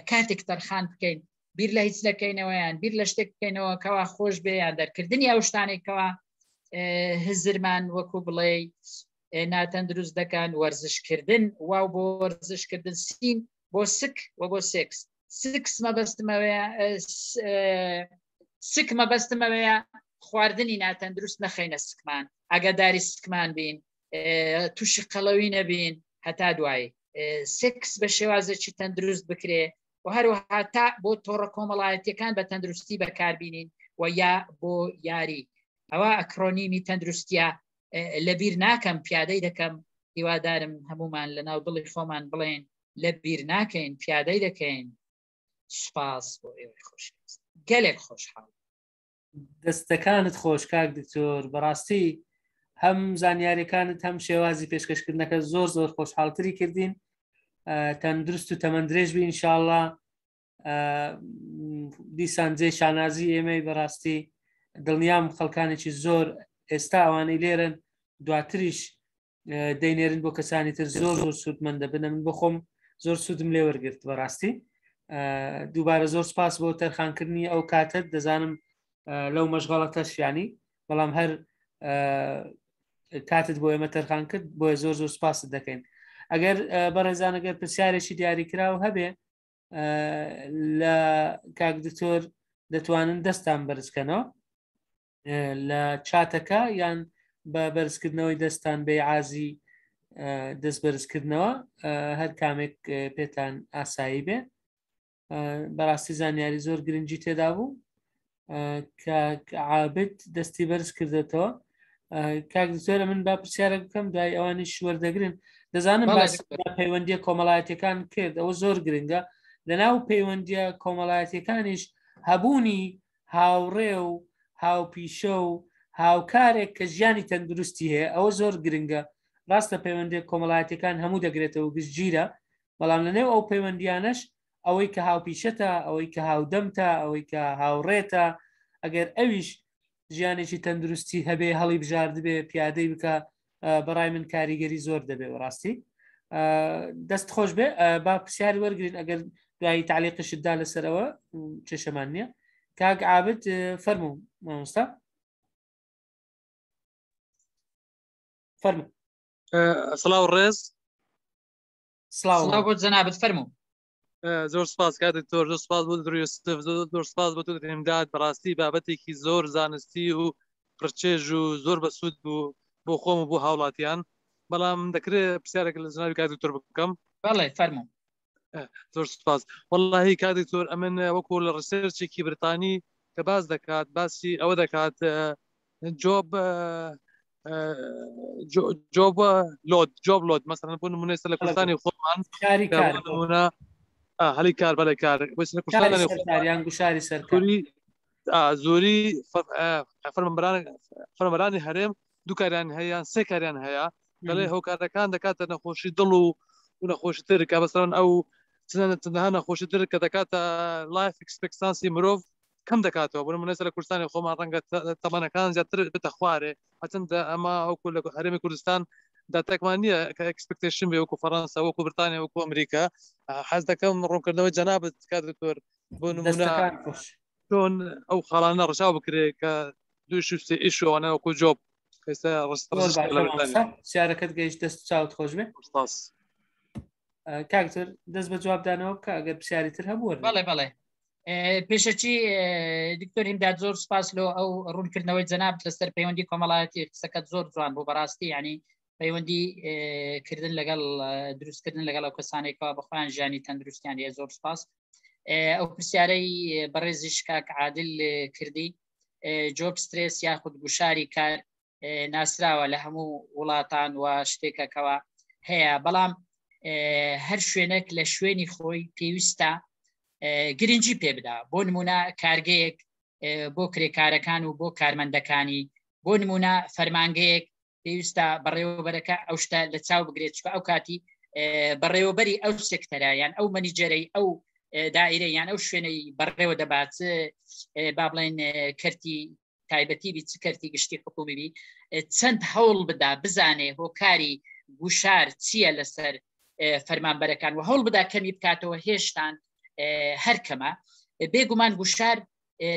کاتێک تەرخان بکەین بیر لە هیچ دەکەینەوە یان بیر لە شتێک بکەینەوە کەوا خۆش بێ، یان دەرکردنی ئەو شتانێکەوە هزرمان وەکو بڵێ ناتەندروست دەکەن وەرزشکردن واو بۆ وەرزشکردن سین بۆ سک و بۆ سێکس سکس مەبەستمەوەیە سک مەبەستمەوەیە خواردنی ناتەندروست نەخەینە سکمان ئاگاداری سکمان بین تووشی قەڵەوی نەبین هەتا دوایی سێکس بە شێوازێکی تەندروست بکرێ و هەروەها تا بۆ تۆڕە کۆمەڵایەتیەکان بە تەندروستی بەکاربینین و یا بۆ یاری ئەوە ئەکرۆنیمی تەندروستیە لەبیر ناکەم پیادەی دەکەم هیوادارم هەمومان لە ناو دڵی خۆمان بڵێن لە بیر ناکەین پیادەی دەکەین سوپاس بۆ ئێوەی خۆش گەلێک خۆشحاڵ
دەستەکانت خۆش کاک دکتۆر بەڕاستی هەم زانیاریەکانت هەم شێوازی پێشکەشکردنەکە زۆر زۆر خۆشحاڵتری کردین تەندروست و تەمەند درێژ بی انشاءله دیسان جێ شانازی ئێمەی بەڕاستی دڵنیام خەڵکانێکی زۆر ئێستا ئەوانەی لێرن دواتریش دەینێرن بۆ کەسانی تر زۆر زۆر سوودمەند دەبن من بخۆم زۆر سوودم لێ وەرگرت بەڕاستی دووبارە زۆر سپاس بۆ تەرخانکردنی ئەو کاتت دەزانم لەو مەشغەڵەتەش ینی بەڵام هەر کاتت بۆ ئێمە تەرخان کرد بۆیە زۆر زۆر سپاست دەکەین ئەگەر بەڕێزان ئەگەر پرسیارێکی دیاریکراو هەبێ لە کاک دکتۆر دەتوانن دەستان بەرزکەنەوە لە چاتەکە یان بە بەرزکردنەوەی دەستان بێ عازی دەست بەرزکردنەوە هەر کامێک پێتان ئاسایی بێ بەڕاستی زانیاری زۆر گرنگی تێدا بوو کاک عابد دەستی بەرز کردێتەوە کاک دکتۆرە من با پرسیارێک بکەم دوای ئەوانیش وەردەگرن دەزانم باس پەیوەندیە کۆمەڵایەتەکان کرد ئەوە زۆر گرنگە لەناو پەیوەندیە کۆمەڵایەتەکانیش هەبوونی هاوڕێ و هاوپیشە و هاوکارێک کە ژیانی تەندروستی هەیە ئەوە زۆر گرنگە ڕاستە پەیوەندی کۆمەڵایەتەکان هەموو دەگرێتەوە گشتگیرە بەڵام لە نێو ئەو پەیوەندیانەش ئەوەی کە هاوپیشەتە ئەوەی کە هاودەمتە ئەوەی کە هاوڕێتە ئەگەر ئەویش ژیانێکی تەندروستی هەبێ هەڵی بژاردبێ پیادەی بکە بەڕای من کاریگەری زۆر دەبێ بەڕاستی دەست خۆش بێ با پرسیاری وەرگین ئەگەر دوایی تعلیقشتدا لەسەرەوە کێشەمان نییە کاک عابد فەرموو مامۆستا فەرموو
سڵاو ڕێز
سڵاو بۆ جەنابت فەرموو
زۆر سپاس کاک دکتۆر زۆر سپاس بۆ دکتۆر یوسف زۆر سپاس بۆ دکتۆر ئیمداد بەڕاستی بابەتێکی زۆر زانستی و پڕچێژ و زۆر بەسوود بوو بۆ خۆم و بۆ هاوڵاتیان بەڵام دەکرێت پرسیارێک لە جنابی کاک دکتۆر بکەم
بەڵێ فەرموو
زۆر سپاس واللهی کاک دکتۆر ئەمن وەکو لە research ێکی بریتانی کە باس دەکات باسی ئەوە دەکات job job load job load مەسەلەن بۆ نمونە ئێستا لە کوردستانی خۆمان
شاری کار
نمونە هەلی کار بەڵێ کار بەس لە
کوردستانی خۆمانیان گوشاری سەرکاری
زۆری فەرمانبەران فەرمانبەرانی هەرێم دوو کاریان هەیە یان سێ کاریان هەیە دەڵێ هۆکارەکان دەکاتە نەخۆشی دڵ و و نەخۆشی تر کە بەسەرەن ئەو چەندەها نەخۆشی تر کە دەکاتە life expectancy مرۆڤ کەم دەکاتەوە بۆ نمونە لە کوردستانی خۆمان ڕەنگە تەمەنەکان زیاتر بێتە خوارێ هەچەندە ئەمە وەکو لە هەرێمی کوردستان داتاکمان نییە کە expectation بێ وەکو فەڕەنسا وەکو بریتانیا وەکو ئەمریکا حەز دەکەم ڕوونکردنەوەی جەنابت کاک دکتۆر بۆ نمونە چۆن ئەو خاڵانە ڕەچاو بکرێ کە دوو ئیش و سێ ئیش و ئەوانە وەکو job ئێستا
پرسیارەکەت گەیشت دەست چاوت خۆش بێ
سپاس
کاکتر دەست بە جوابدانەوە بکە ئەگەر پرسیاری تر هەبوو
بەڵێ بەڵێ پێشەکی دکتۆر هیمداد زۆر سپاس لۆ ئەو ڕوونکردنەوەی جەناب لەسەر پەیوەندی کۆمەڵایەتی قسەکەت زۆر جوان بوو بەڕاستی ینی پەیوەندی کردن لەگەڵ دروستکردن لەگەڵ ئەو کەسانێکەوە بەخۆیان ژیانی تەندروستیان هەیە زۆر سپاس ئەو پرسیارەی بەڕێزیش کاک عادل کردی job stress یاخود گوشاری کار ناسراوە لە هەموو وڵاتان و شتێکەکەەوە هەیە بەڵام هەر شوێنێک لە شوێنی خۆی پێویستە گرنگی پێ بدا بۆ نمونە کارگەیەک بۆ کرێکارەکان و بۆ کارمەندەکانی بۆ نمونە فەرمانگەیەک پێویستە بەڕێوەبەرەکە ئەو شتە لە چاو بگرێت چکە ئەو کاتی بەڕێوەبەری ئەو سێکتەرە یان ئەو مەنیجەرەی ئەو دائرە یان ئەو شوێنەی بەڕێوە دەبات با بڵێن کەرتی تایبەتی بی چ کەرتی گشتی حکومی بی چەند هەوڵ بدا بزانێ هۆکاری گوشار چییە لەسەر فەرمانبەرەکان و هەوڵ بدا کەمی بکاتەوە هێشتان هەر کەمە بێگومان گوشار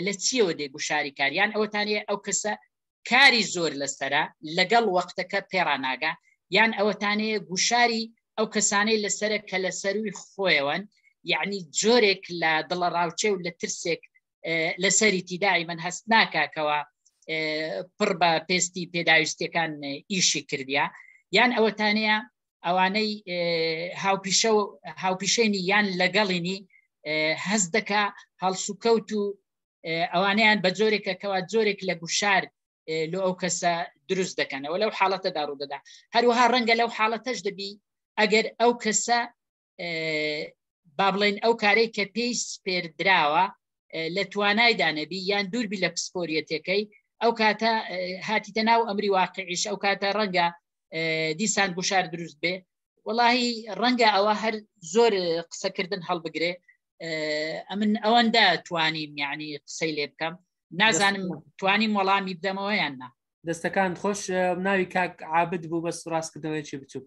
لە چیەوە دێ گوشاری کاریان ئەوەتانەیە ئەو کەسە کاری زۆر لەسرە لەگەڵ وەختەکە پێڕاناگا. یان ئەوەتانەیە گوشاری ئەو کەسانەی لەسرە کە لە سەروی خۆیەوەن، یعنی جۆرێک لە دڵەڕاوچێ و لە ترسێک لەسەری تیدای من هەست ناکاکەوە پڕ بە پێستی پێداویستیەکان ئیشی کردیا، یان ئەوەتانەیە ئەوانەی هاوپیشە و هاوپیشێنی یان لەگەڵینی هەست دەکا هەڵسوکەوت و ئەوانەیان بە جۆرێکە کەوا جۆرێک لە گوشار لۆ ئەو کەسە دروست دەکەنەوە لەو حاڵەتەدا ڕوودەدا. هەروەها ڕەنگە لەو حاڵەتەش دەبی ئەگەر ئەو کەسە با بڵێن ئەو کارەی کە پێی سپێردراوە لە توانایدا نەبی یان دووربی لە پسپۆریەتەکەی، ئەو کاتە هاتیتە ناو ئەمری واقعیش، ئەو کاتە ڕەنگە دیسان گوشار دروست بێ. وەڵاهی ڕەنگە ئەوە هەر زۆر قسەکردن هەڵبگرێ، ئەمن ئەوەندە توانیم یعنی قسەی لێ بکەم، نازانم توانیم وەڵامی بدەمەوە یان نا.
دەستەکان خۆش. ناوی کاک عابد بوو، بەس ڕاستکردنەوەیەکی بچووک.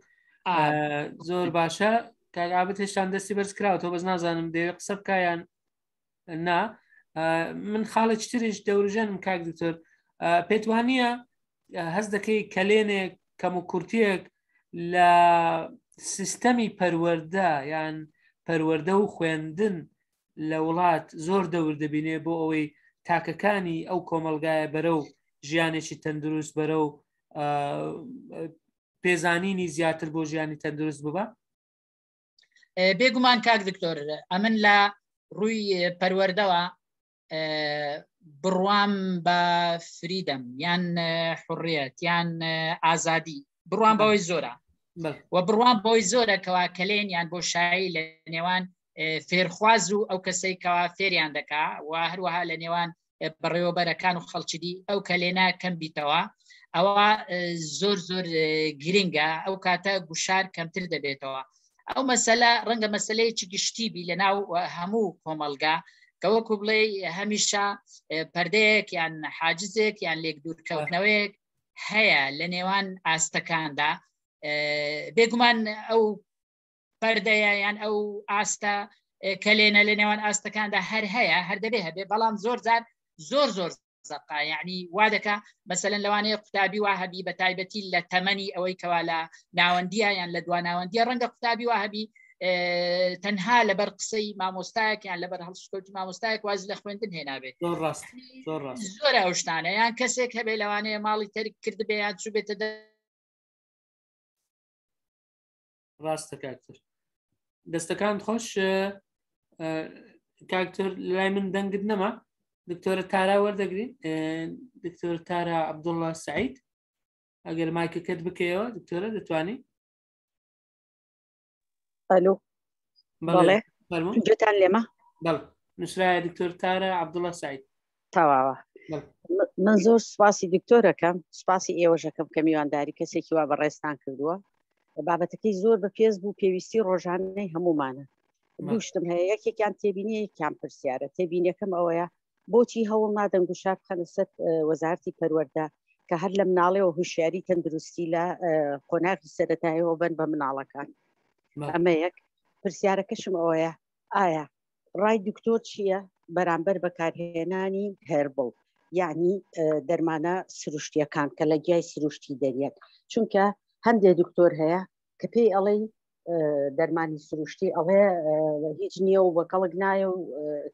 زۆر باشە کاک عابد، هێشتان دەستی بەرز کراوەتەوە، بەس نازانم دەیەوێت قسە بکایان نا. من خاڵێکی تریش دەورژێنم کاک دکتۆر، پێت وانە هەست دەکەی کەلێنێک کەم و کورتیەک لە سیستەمی پەروەردە یان پەروەردە و خوێندن لە وڵات زۆر دەور دەبینێ بۆ ئەوەی تاکەکانی ئەو کۆمەلگایە بەرەو ژیانێکی تەندروست بەرەو پێزانینی زیاتر بۆ ژیانی تەندروست ببە؟
بێگومان کاک دکتۆر، ئەمن لە ڕووی پەروەردەوە بڕوام بە فریدەم یان حڕیەت یان ئازادی، بڕوام بەوەی زۆرە و بڕوام بۆی زۆرە کەوا کەلێن یان بۆ شایی لە نێوان فێرخواز و ئەو کەسەی کەوا فێریان دەکا و هەروەها لە نێوان بەڕێوەبەرەکان و خەڵکی ئەو کەلێنە کەم بیتەوە، ئەوە زۆر زۆر گرنگە. ئەو کاتە گوشار کەمتر دەبێتەوە. ئەو مەسەلە ڕەنگە مەسلەیەکی گشتی بی لە ناو هەموو کۆمەلگا کە وەکو بڵێ هەمیشە پردەیەک یان حاجزێک یان لێک دوورکەوتنەوەیەک هەیە لە نێوان ئاستەکاندا. بێگومان ئەو پەردەیە یان ئەو ئاستە کەلێنە لە نێوان ئاستەکاندا هەر هەیە، هەر دەبێ هەبێ، بەڵام زۆر جار زۆر زۆر زەقا، یعنی وا دەکا مەسەلەن لەوانەیە قوتابی وا هەبی بە تایبەتی لە تەمەنی ئەوەی کەوا لە ناوەندیە یان لە دواناوەندیە، ڕەنگە قوتابی وا هەبی تەنها لەبەر قسەی مامۆستایەک یان لەبەر هەڵسوکەوتی مامۆستایەک واز لە خوێندن هێنابێت.
زۆر ڕاست، زۆر ڕاست.
زۆر ئەو شتانە، یان کەسێک هەبێ لەوانەیە ماڵی تەرک کردبێ یان چووبێتە دە
ڕاستە کاکتر، دەستەکان خۆش کاکتر. لای من دەنگت نەما. دکتۆرە تارا وەردەگرین، دکتۆر تارا عەبدوڵڵا سعید، ئەگەر مایکەکەت بکەیەوە دکتۆرە دەتوانی.
ئەلو بەڵێ جێتان لێمە؟
بەڵێ نووسرایە دکتۆر تارا عەبدوڵڵا سعید.
تەواوە. من زۆر سوپاسی دکتۆرەکەم، سوپاسی ئێوەشەکەم کە میوانداری کەسێکی وا بەڕێزتان کردووە. بابەتەکەی زۆر بەپێز بوو، پێویستی ڕۆژانەی هەمومانە. دووشتم هەیە، یەکێکیان تێبینیە، یەکیان پرسیارە. تێبینیەکەم ئەوەیە بۆچی هەوڵ نادەن گوشار بخەنە سەر وەزارەتی پەروەردە کە هەر لە مناڵەوە هوشیاری تەندروستی لە قۆناغی سەرەتایەوە بن بە مناڵەکان. ئەمە یەک. پرسیارەکەشم ئەوەیە ئایا ڕای دکتۆر چییە بەرامبەر بەکارهێنانی هێربڵ، یعنی دەرمانە سروشتیەکان کە لە گیای سروشتی دەریەت؟ چونکە هەندێک دکتۆر هەیە کە پێی ئەڵێی دەرمانی سروشتی ئەڵێ هیچ نییە و بە کەڵک نایە و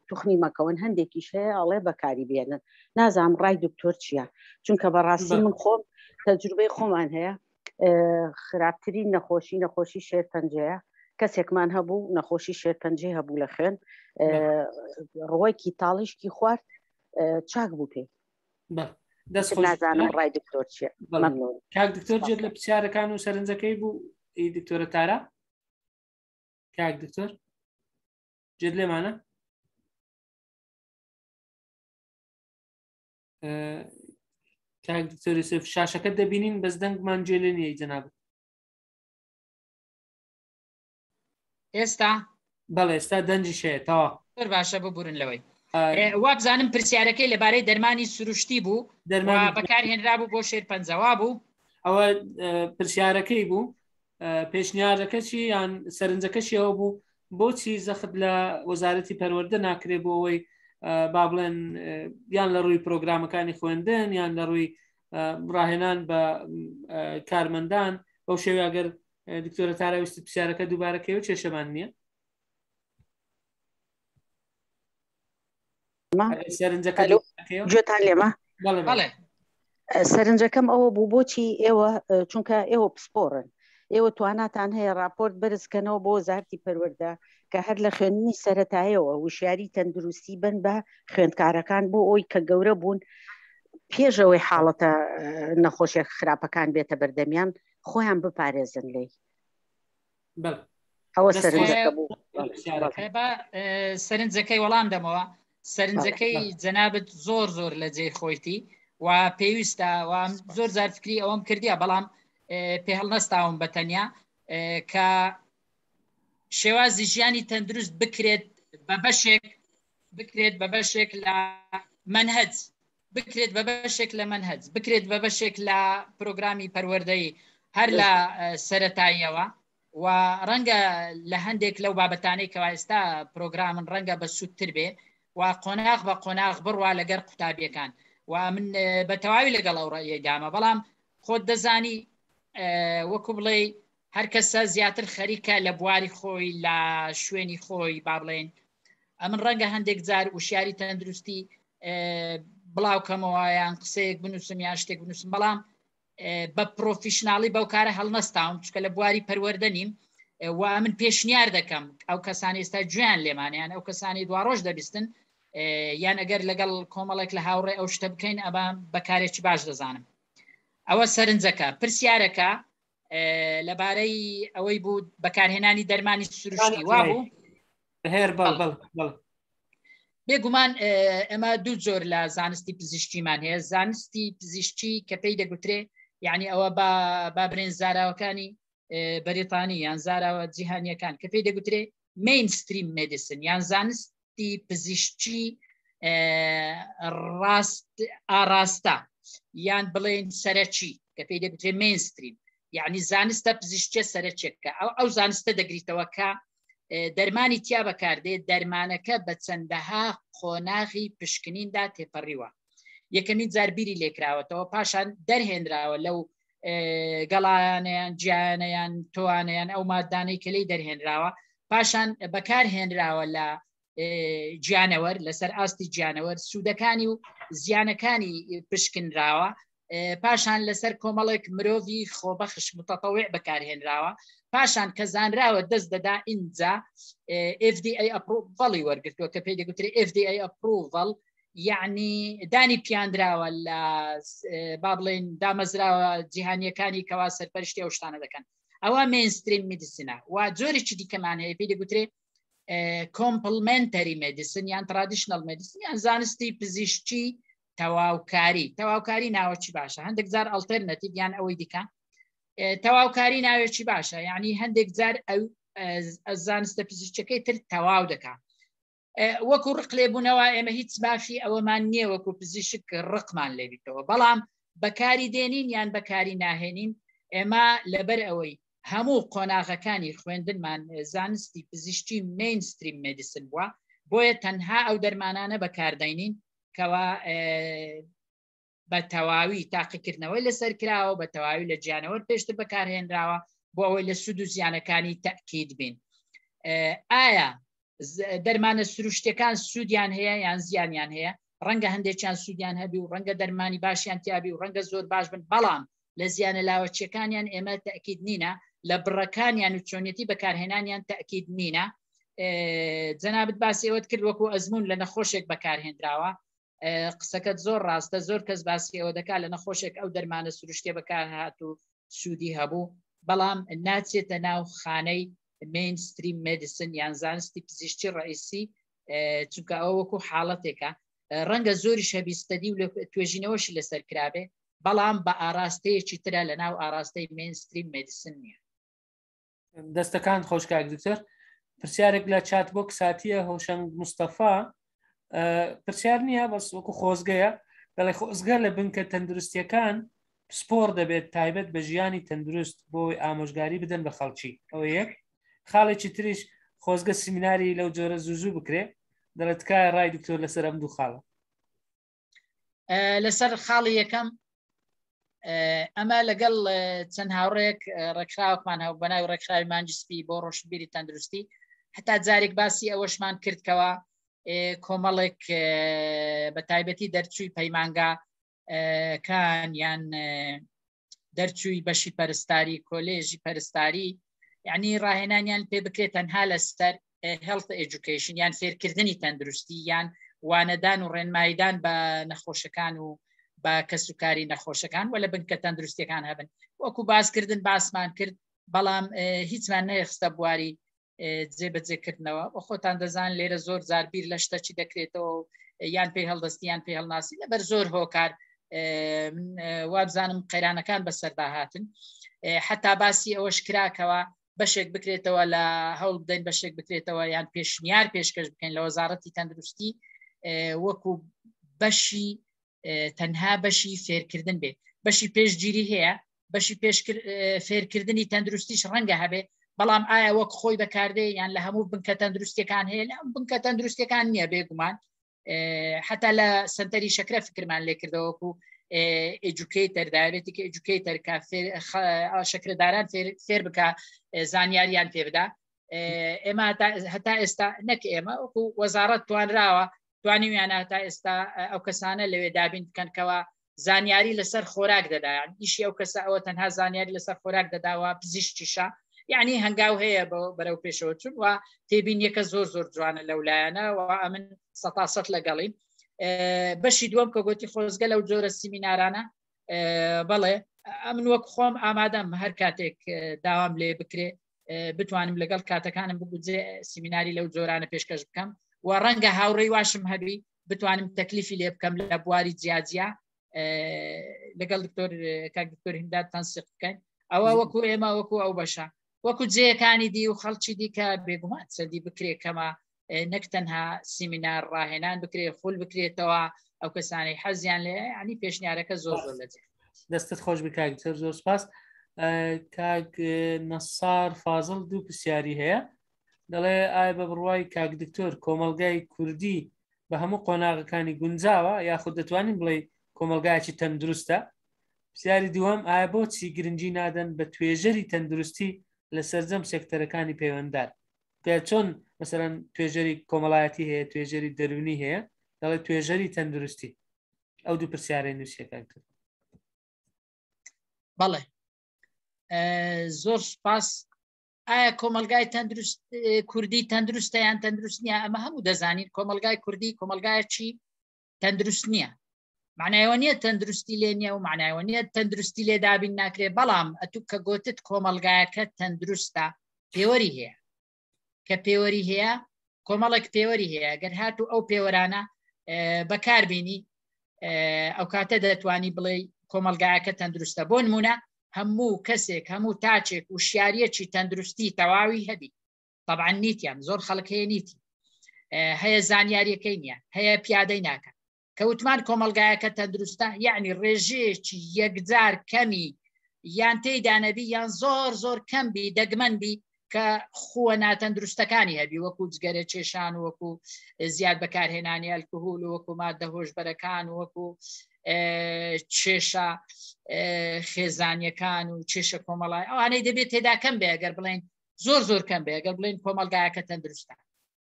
توخنی مەکەون، هەندێکیش هەیە ئەڵێ بەکاری بێنن. نازانم ڕای دکتۆر چییە، چونکە بەڕاستی من خۆم تەجروبەی خۆمان هەیە. خراپترین نەخۆشی نەخۆشی شێرپەنجەیە. کەسێکمان هەبوو نەخۆشی شێرپەنجەی هەبوو لە خوێن، ڕووەکی تاڵیشکی خوارد چاک بوو پێی.
دەست
نازانم ڕای دکتۆر چیە.
مەمنون کاک دکتۆر. جێت لە پرسیارەکان و سەرنجەکەی بوو ئی دکتۆرە تارا؟ کاک دکتۆر جێت لێمانە؟ کاک دکتۆر یوسف شاشەکە دەبینین بەس دەنگمان گوێ لێ نییە جەنابت.
ئێستا؟
بەڵێ ئێستا دەنگی شەیە تەوا.
زۆر باشە، ببورن لەوەی وابزانم پرسیارەکەی لەبارەی دەرمانی سروشتی بوو،
دەرمانی
بەکارهێنرابوو بۆ شێرپەنجەوا بوو.
ئەوە پرسیارەکەی بوو، پێشنیارەکەشی یان سەرنجەکەشی ئەوە بوو بۆچی زەخت لە وەزارەتی پەروەردە ناکرێ بۆ ئەوەی با بڵێن یان لە ڕووی پرۆگرامەکانی خوێندن یان لە ڕووی ڕاهێنان بە کارمەندان بەو شێوە ئەگەر دکتۆرە تارا ویست پرسیارەکە دووبارەکەی و کێشەمان نییە سەرنجەکە
گوێتان لێمە
بەڵێ
سەرنجەکەم ئەوە بوو بۆچی ئێوە چونکە ئێوە پسپۆڕن ئێوە تواناتان هەیە راپۆرت بەرزکەنەوە بۆ وەزارتی پەروەردە کە هەر لە خوێندنی سەتایەوە وشیاری تەندروستی بن بە خوێندکارەکان بۆ ئەوی کە گەورە بوون پێشەوەی حاڵەتە نەخۆشیە خراپەکان بێتە بەردەمیان خۆیان بپارێزن لێی ئەوە سەرنجەکە بوو
سەرنجەکەی وەڵام دەمەوە سەرنجەکەی جەنابت زۆر زۆر لە جێی خۆیتی و پێویستە و زۆر زار فکری ئەوەم کردیا بەڵام پێ هەڵنەستاوم بە تەنیا کە شێوازی ژیانی تەندروست بکرێت بە بەشێک بکرێت بە بەشێک لە منهج بکرێت بە بەشێک لە منهج بکرێت بە بەشێک لە پرۆگرامی پەروەردەی هەر لە سەتاییەوە و ڕەنگە لە هەندێک لەو بابەتانەی کەوا ئێستا پرۆگرامن ڕەنگە بە سوودتر بێ و قۆناغ بە قۆناغ بڕوا لەگەر قوتابیەکان و من بە تەواوی لەگەڵ ئەو ڕێیدامە بەڵام خۆت دەزانی وەکو بڵێ هەر کەسە زیاتر خەریکە لە بواری خۆی لە شوێنی خۆی با بڵێن ئەمن ڕەنگە هەندێک جار وشیاری تەندروستی بڵاو کەمەوە یان قسەیەک بنووسم یان شتێک بنووسم بەڵام بە پرۆفیشناڵی بەو کارە هەڵنەستاوم چکە لە بواری پەروەردە نیم و من پێشنیار دەکەم ئەو کەسانی ئێستا گوێیان لێمانیان ئەو کەسانی دواڕۆژ دەبیستن یان ئەگەر لەگەڵ کۆمەڵێک لە هاوڕێ ئەو شتە بکەین ئەمە بەکارێکی باش دەزانم ئەوە سەرنجەکە پرسیارەکە لەبارەی ئەوەی بوو بەکارهێنانی دەرمانی سروشتی وابوو
هێر بەڵ بەڵ بەڵ
بێگومان ئەمە دوو جۆر لە زانستی پزیشکیمان هەیە زانستی پزیشکی کە پێی دەگوترێ یعنی ئەوە با با برێن زاراوەکانی بەریتانی یان زاراوە جیهانیەکان کە پێی دەگوترێ مینستریم مدیسن یان زانستی پزیشکی ڕاست ئاراستە یان بڵێن سەرەکی کە پێی دەگوترێ مینستریم یعنی زانستە پزیشکیە سەرەکێکە ئەو ئەو زانستە دەگریتەوە کە دەرمانی تیا بەکاردێ دەرمانەکە بە چەندەها قۆناغی پشکنیندا تێپەڕیوە یەکەمین جار بیری لێکراوەتەوە پاشان دەرهێنراوە لەو گەڵایانیان گیانیان توانیان ئەو مادانەی کە لی دەرهێنراوە پاشان بەکار هێنراوە لە گیانەوەر لەسەر ئاستی گیانەوەر سوودەکانی و زیانەکانی پشکنراوە پاشان لەسەر کۆمەڵێک مرۆڤی خۆبەخش متەتەوع بەکارهێنراوە پاشان کە زانراوە دەست دەدا ئینجا FDA ئەپروڤڵی وەرگتووە کە پێی دەگوترێ FDA ئەپروڤڵ یعنی دانی پیاندراوە لە با بڵێن دامەزراوە جیهانیەکانی کەوا سەرپەرشتی ئەو شتانە دەکەن ئەوە مینستریم میدیسنە و جۆرێکی دیکەمان هەیە پێی دەگوترێ کۆمپلمنتەری مدیسن یان ترادیشنەل مدیسن یان زانستی پزیشکی تەواوکاری تەواوکاری ناوەکی باشە هەندێک جار ئەڵتەرنەتیڤ یان ئەوەی دیکە تەواوکاری ناوێکی باشە یعنی هەندێک جار ئەو زانستە پزیشکەکەی تر تەواو دەکات وەکو ڕق لێبوونەوە ئێمە هیچ مافی ئەوەمان نییە وەکو پزیشک ڕقمان لێبیتەوە بەڵام بەکاری دێنین یان بەکاری ناهێنین ئێمە لەبەر ئەوەی هەموو قۆناغەکانی خوێندنمان زانستی پزیشکی مینستریم مدیسن بووە بۆیە تەنها ئەو دەرمانانە بەکاردەینین کەوا بە تەواوی تاقیکردنەوەی لەسەر کراوە بە تەواوی لە گیانەوەر پێشتر بەکارهێنراوە بۆ ئەوەی لە سوود و زیانەکانی تەکید بین ئایا دەرمانە سروشتەکان سوودیان هەیە یان زیانیان هەیە ڕەنگە هەندێکیان سوودیان هەبی و ڕەنگە دەرمانی باشیان تیابی و ڕەنگە زۆر باش بن بەڵام لە زیانە لاوەچیەکانیان ئێمە تەکید نینە لە بڕەکانیان و چۆنیەتی بەکارهێنانیان تەکید نینە جەنابت باسی ئەوەت کرد وەکو ئەزمون لە نەخۆشێک بەکارهێنراوە قسەکەت زۆر ڕاستە زۆر کەس باسی ئەوە دەکات لە نەخۆشێک ئەو دەرمانە سروشتێ بەکار هات و سوودی هەبوو بەڵام ناچێتە ناو خانەی مینستریم مدیسن یان زانستی پزیشتی ڕئیسی چونکە ئەوە وەکو حاڵەتێکە ڕەنگە زۆری شەبیستەدی و توێژینەوەشی لەسەر کرابێ بەڵام بە ئاراستەیەکی ترە لە ناو ئاراستەی مینستریم مدیسن نییە.
دەستەکان خۆش کاک دکتۆر پرسیارێک لە چات بۆ کساتیە هۆشەنگ مستەفا پرسیار نییە بەس وەکو خۆزگەیە دەڵێ خۆزگە لە بنکە تەندروستیەکان پسپۆر دەبێت تایبەت بە ژیانی تەندروست بۆی ئامۆژگاری بدەن بە خەڵکی ئەوە یەک خاڵێکی تریش خۆزگە سیمیناری لەو جۆرە زوو زوو بکرێ دەڵێت تکایە ڕای دکتۆر لەسەر ئەم دوو خاڵە
لەسەر خاڵی یەکەم. ئەمە لەگەڵ چەند هاوڕێک ڕێکخراوکمان هەو بەناوی ڕێکخراوی مانجی سپی بۆ ڕۆشنبیری تەندروستی هەتا جارێک باسی ئەوەشمان کردکەوە کۆمەڵێک بە تایبەتی دەرچووی پەیمانگا کان یان دەرچووی بەشی پەرستاری کۆلێژی پەرستاری یعنی ڕاهێنانیان پێ بکرێت تەنها لەسەر هێڵت ئێجوکیشن یان فێرکردنی تەندروستی یان وانەدان و ڕێنماییدان بە نەخۆشەکان و بە کەسوکاری نەخۆشەکان و لە بنکە تەندروستیەکان هەبن وەکو باسکردن باسمان کرد بەڵام هیچمان نەیخستە بواری جێبەجێکردنەوە و خۆتان دەزان لێرە زۆر زار بیر لە شتەچی دەکرێتەوە یان پێی هەڵدەستی یان پێی هەڵناسی لەبەر زۆر هۆکار وابزانم قەیرانەکان بەسەردا هاتن حتا باسی ئەوەش کراکەوە بەشێک بکرێتەوە لە هەوڵ بدەین بەشێک بکرێتەوە یان پێشنیار پێشکەش بکەین لە وەزارەتی تەندروستی وەکو بەشی تەنها بەشی فێرکردن بێت بەشی پێشگیری هەیە بەشی فێرکردنی تەندروستیش ڕەنگە هەبێ بەڵام ئایا وەک خۆی بەکاردێ یان لە هەموو بنکە تەندروستیەکان هەیە لە بنکە تەندروستیەکان نییە بێگومان حتا لە سنتەری شەکرە فکرمان لێ کردەوەکو ئێجوکەیتەر داوێتی کە ئێجوکەیتەر کە شەکرەداران فێر بکە زانیاریان پێ بدا ئێمە هەتا ئێستا نەک ئێمە وەکو وەزارەت توانراوە توانیویانە تا ئێستا ئەو کەسانە لەوێ دابین بکەن کەوا زانیاری لەسەر خۆراک دەدایان ئیشی ئەو کەسە ئەوە تەنها زانیاری لەسەر خۆراک دەداوە پزیشکیشە یعنی هەنگاو هەیە بەرەو پێشەوە چون و تێبینیەکە زۆر زۆر جوانە لەو لایەنە و ئەمن سەتا سەد لەگەڵیم بەشی دووەم کە گوتی خۆزگە لەو جۆرە سیمینارانە بەڵێ ئەمن وەک خۆم ئامادەم هەر کاتێک داوام لێ بکرێ بتوانم لەگەڵ کاتەکانم بگوجێ سیمیناری لەو جۆرانە پێشکەش بکەم و ڕەنگە هاوڕێی واشم هەبی بتوانم تەکلیفی لێ بکەم لە بواری جیاجیا لەگەڵ دکتۆر کاک دکتۆر هیمداد تەنسیق بکەین ئەوە وەکو ئێمە وەکو ئەو بەشە وەکو جێیەکانی دی و خەڵکی دیکە بێگومان چەندی بکرێ کەمە نەک تەنها سیمینار ڕاهێنان بکرێ خول بکرێتەوە ئەو کەسانەی حەزیان لێ ینی پێشنیارەکە زۆر زۆر لەجێ
دەستت خۆش بکاک زۆر سپاس کاک نەسار فازڵ دوو پرسیاری هەیە دەڵێ ئایا بە بڕوای کاک دکتۆر کۆمەڵگای کوردی بە هەموو قۆناغەکانی گونجاوە یاخود دەتوانین بڵێ کۆمەلگایکی تەندروستە پرسیاری دووەم ئایا بۆچی گرنگی نادەن بە توێژەری تەندروستی لە سەرجەم سێکتەرەکانی پەیوەنددار پێ چۆن مەسەرەن توێژەری کۆمەڵایەتی هەیە توێژەری دەرونی هەیە دەڵێ توێژەری تەندروستی ئەو دوو پرسیارەی نووسەکان کرد
بەڵێ زۆر سپاس ئایا کۆمەلگای تەندروست کوردی تەندروستە یان تەندروست نییە ئەمە هەموو دەزانین کۆمەلگای کوردی کۆمەلگایەکی تەندروست نییە معنایەوە نییە تەندروستی لێ نییە و معنایەوە نییە تەندروستی لێ دابین ناکرێ بەڵام ئەتو کە گوتت کۆمەلگایەکە تەندروستە پێوەری هەیە کە پێوەری هەیە کۆمەڵێک پێوەری هەیە گەر هاتوو ئەو پێوەرانە بەکاربیینی ئەو کاتە دەتوانی بڵێ کۆمەلگایەکە تەندروستە بۆ نمونە هەموو کەسێک هەموو تاچێک و شاریەکی تەندروستی تەواوی هەبی طبعا نیتیان زۆر خەڵک هەیە نیتی هەیە زانیاریەکەی نییە هەیە پیادەی ناکە کە وتمان کۆمەڵگایەکە تەندروستە یعنی ڕێژەیەکی یەکجار کەمی یان تێیدا نەبی یان زۆر زۆر کەم بی دەگمەن بی کە خووە ناتەندروستەکانی هەبی وەکو جگەرە کێشان وەکو زیاد بەکارهێنانی ئەلکهول وەکو مادە هۆشبەرەکان وەکو کێشە خێزانیەکان و کێشە کۆمەڵای ئەوانەی دەبێت تێدا کەم بێ ئەگەر بڵێن زۆر زۆر کەم بێ ئەگەر بڵێن کۆمەلگایەکە تەندروستە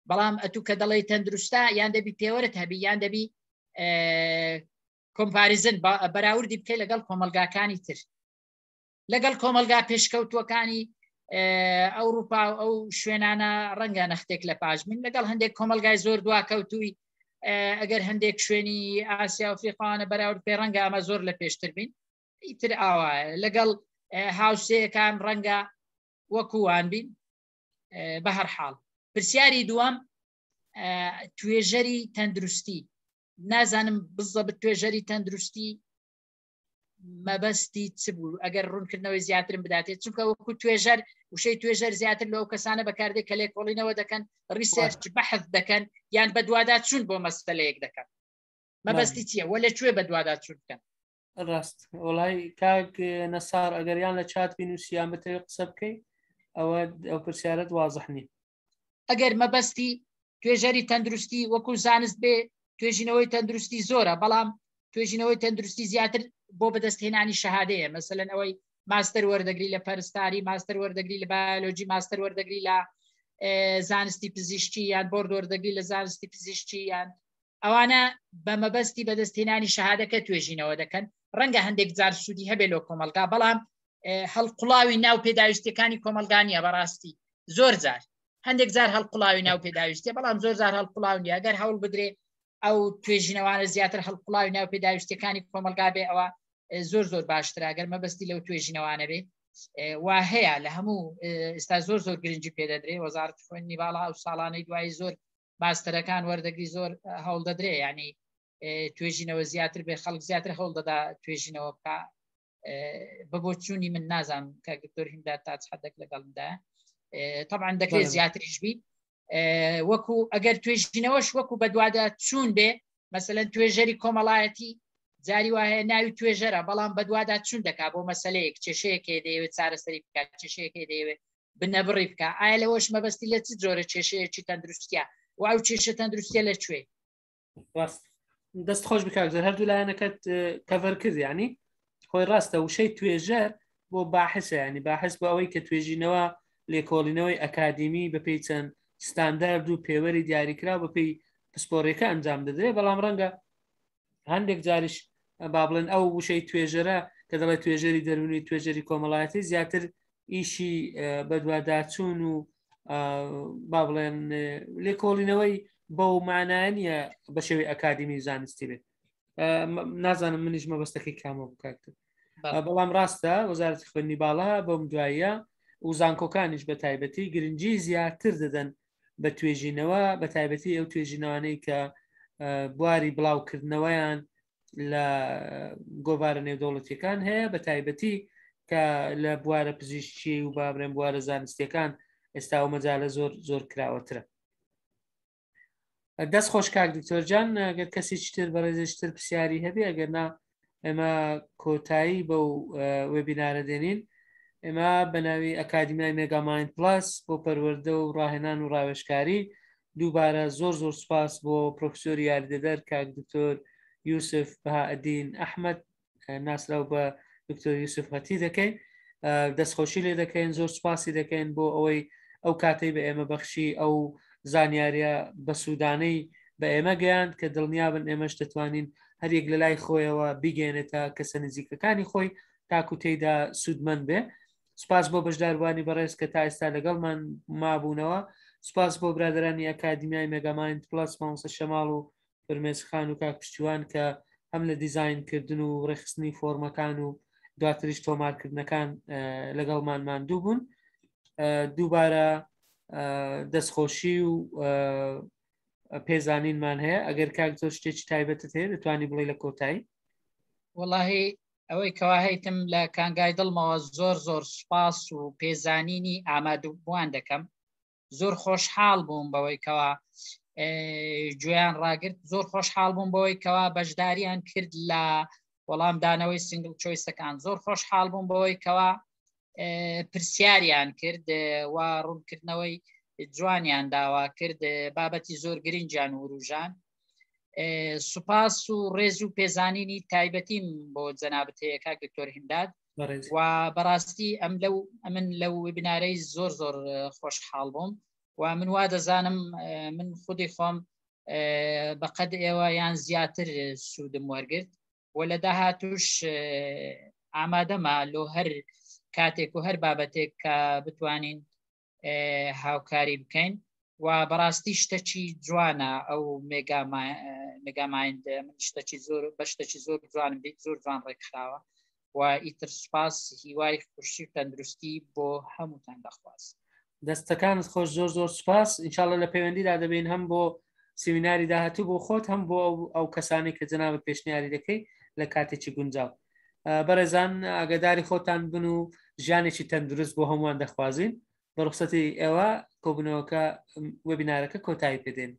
بەڵام ئەتوو کە دەڵێی تەندروستە یان دەبی پێوەرت هەبی یان دەبی comparison بەراوردی بکەی لەگەڵ کۆمەلگاکانی تر لەگەڵ کۆمەلگا پێشکەوتووەکانی ئەوروپا و ئەو شوێنانە ڕەنگە نەختێک لە پاش من لەگەڵ هەندێک کۆمەلگای زۆر دواکەوتووی ئەگەر هەندێک شوێنی ئاسیا و ئەفریقانە بەراورد پێ ڕەنگە ئەمە زۆر لە پێشتر بین ئیتر ئاوایە لەگەڵ هاوسێیەکان ڕەنگە وەکووان بین بە هەر حاڵ پرسیاری دووەم توێژەری تەندروستی نازانم بزەبت توێژەری تەندروستی مەبەستی چ بوو ئەگەر ڕوونکردنەوەی زیاترم بداتێت چونکە وەکو توێژەر وشەی توێژەر زیاتر لەو کەسانە بەکاردێت کە لێکۆڵینەوە دەکەن research بەحث دەکەن یان بەدوادا چون بۆ مەسەلەیەک دەکەن مەبەستی چییە وە لە کوێ بەدوادا چون بکەن
ڕاست وڵی کاک نەسار ئەگەر یان لە چات بینوسیان بتەوێت قسە بکەی ئەوە ئەو پرسیارت وازح نیە
ئەگەر مەبەستی توێژەری تەندروستی وەکو زانست بێ توێژینەوەی تەندروستی زۆرە بەڵام. توێژینەوەی تەندروستی زیاتر بۆ بەدەستهێنانی شەهادەیە مەسەلەن ئەوەی ماستەر وەردەگری لە پەرستاری ماستەر وەردەگری لە بایۆلۆجی ماستەر وەردەگری لە زانستی پزیشکی یان بۆرد وەردەگری لە زانستی پزیشکی یان ئەوانە بە مەبەستی بەدەستهێنانی شەهادەکە توێژینەوە دەکەن ڕەنگە هەندێک جار سوودی هەبێ لۆ کۆمەلگا بەڵام هەڵقوڵاوی ناو پێداویستەکانی کۆمەلگانیە بەڕاستی زۆر جار هەندێک جار هەڵقوڵاوی ناو پێداویستە بەڵام زۆر جار هەڵقوڵاو نیە گەر هەوڵ بدرێ ئەو توێژینەوانە زیاتر هەڵقوڵاوی ناو پێداویستەکانی کۆمەلگا بێ ئەوە زۆر زۆر باشترە گەر مەبەستی لەو توێژینەوانە بێ وا هەیە لە هەموو ئێستا زۆر زۆر گرنگی پێدەدرێ وەزارەت خوێندنی باڵا ئەو ساڵانەی دوایی زۆر ماستەرەکان وەردەگری زۆر هەوڵ دەدرێ ینی توێژینەوە زیاتر بێ خەڵک زیاتر هەوڵ دەدا توێژینەوە بکە بە بۆچوونی من نازانم کە دکتۆر هیمدا تا چ حدێک لەگەڵمدا طبعا دەکرێت زیاتریش بی وەکو ئەگەر توێژینەوەش وەکو بەدوادا چوون بێ مەسەلەن توێژەری کۆمەڵایەتی جاری وایە ناوی توێژەرە بەڵام بەدوادا چون دەکا بۆ مەسلەیەک کێشەیەک دەیەوێت چارەسەری بکات کێشەیەک دەیەوێت بنەبڕی بکە ئایا لەوەش مەبەستی لە چ جۆرە کێشەیەکی تەندروستە و ئەو کێشە تەندروستە لە کوێ
ڕاست دەست خۆش بکاک زۆر هەردوو لایەنەکەت کەڤەر کرد ینی خۆی ڕاستە وشەی توێژەر بۆ باحسە ینی باحس بۆ ئەوەی کە توێژینەوە لێکۆڵینەوەی ئەکادیمی بەپێی چەند ستاندارد و پێوەری دیاریکرا بەپێی پسپۆڕیەکە ئەنجام دەدرێت بەڵام ڕەنگە هەندێک جاریش با بڵێن ئەو وشەی توێژەرە کە دەڵێت توێژەری دەرونی توێژەری کۆمەڵایەتی زیاتر ئیشی بەدواداچوون و با بڵێن لێکۆڵینەوەی بەو مانایە نییە بە شێوەی ئەکادیمی زانستی بێت نازانم منیش مەبەستەکەی کامە بکات بەڵام ڕاستە وەزارەتی خوێندنی باڵا بەم دواییە و زانکۆکانیش بە تایبەتی گرنگی زیاتر دەدەن بە توێژینەوە بە تایبەتی ئەو توێژینەوانەی کە بواری بڵاوکردنەوەیان لە گۆڤارە نێودەوڵەتیەکان هەیە بە تایبەتی کە لە بوارە پزیشکی و بابرێن بوارە زانستیەکان ئێستا و مەجالە زۆر زۆر کراوەترە دەست خۆش کاک دکتۆرجان گەر کەسێکی تر بەڕێزێکی تر پرسیاری هەبێ ئەگەر نا ئێمە کۆتایی بەو وێبینارە دێنین ئێمە بە ناوی ئەکادیمیای مێگامایند پلس بۆ پەروەردە و ڕاهێنان و ڕاوێژکاری دووبارە زۆر زۆر سوپاس بۆ پرۆفسۆری یاریدەدەر کاک دکتۆر یوسف بەهائەدین ئەحمد ناسراو بە دکتۆر یوسف هەتی دەکەین دەستخۆشی لێ دەکەین زۆر سوپاسی دەکەین بۆ ئەوەی ئەو کاتەی بە ئێمە بەخشی ئەو زانیاریە بەسوودانەی بە ئێمە گەیاند کە دڵنیابن ئێمەش دەتوانین هەریەک لە لای خۆیەوە بیگەێنێتە کەسە نزیکەکانی خۆی تاکو تێیدا سوودمەند بێ سپاس بۆ بەشداربووانی بەڕێز کە تا ئێستا لەگەڵمان مابوونەوە سپاس بۆ برادرانی ئەکادیمیای مێگامایند پلس مامۆستا شەماڵ و فرمێسخان و کاک پشتیوان کە هەم لە دیزاین کردن و ڕێکخستنی فۆرمەکان و دواتریش تۆمارکردنەکان لەگەڵمان ماندوو بوون دووبارە دەستخۆشی و پێزانینمان هەیە ئەگەر کاک زۆر شتێکی تایبەتت هەیە دەتوانی بڵێ لە کۆتایی
وەڵاهی ئەوەی کەوا هەیتم لە کانگای دڵمەوە زۆر زۆر سوپاس و پێزانینی ئامادەبووان دەکەم زۆر خۆشحاڵ بووم بەوەی کەوا گوێیان ڕاگرت زۆر خۆشحاڵ بووم بەوەی کەوا بەشداریان کرد لە وەڵامدانەوەی سنگل چۆیسەکان زۆر خۆشحاڵ بووم بەوەی کەوا پرسیاریان کرد و ڕوونکردنەوەی جوانیان داوا کرد بابەتی زۆر گرنگیان وروژان سوپاس و ڕێز و پێزانینی تایبەتیم بۆ جەنابت هەیە کاک دکتۆر هیمداد و بەڕاستی ئەم لەو ئەمن لەو وبنارەی زۆر زۆر خۆشحاڵ بووم و من وا دەزانم من خودی خۆم بەقەد ئێوە یان زیاتر سوودم وەرگرت و لە داهاتوش ئامادەمە لۆ هەر کاتێک و هەر بابەتێک کە بتوانین هاوکاری بکەین و بەڕاستی شتەکی جوانە ئەو مێگامایند من شتەکی زۆر بە شتەکی زۆر جوانم دیت زۆر جوان ڕێکخراوە و ئیتر سوپاس هیوای خوشی و تەندروستی بۆ هەمووتان دەخواز
دەستەکانت خۆش زۆر زۆر سوپاس ئینشاءاللە لە پەیوەندیدا دەبین هەم بۆ سیمیناری داهاتوو بۆ خۆت هەم بۆ ئەو کەسانی کە جەنابت پێشنیاری دەکەی لە کاتێکی گونجاو بەڕێزان ئاگداری خۆتان بن و ژیانێکی تەندروست بۆ هەمووان دەخوازین بە ڕوخسەتی ئێوە کۆبوونەوەکە وێبینارەکە کۆتایی پێدێن.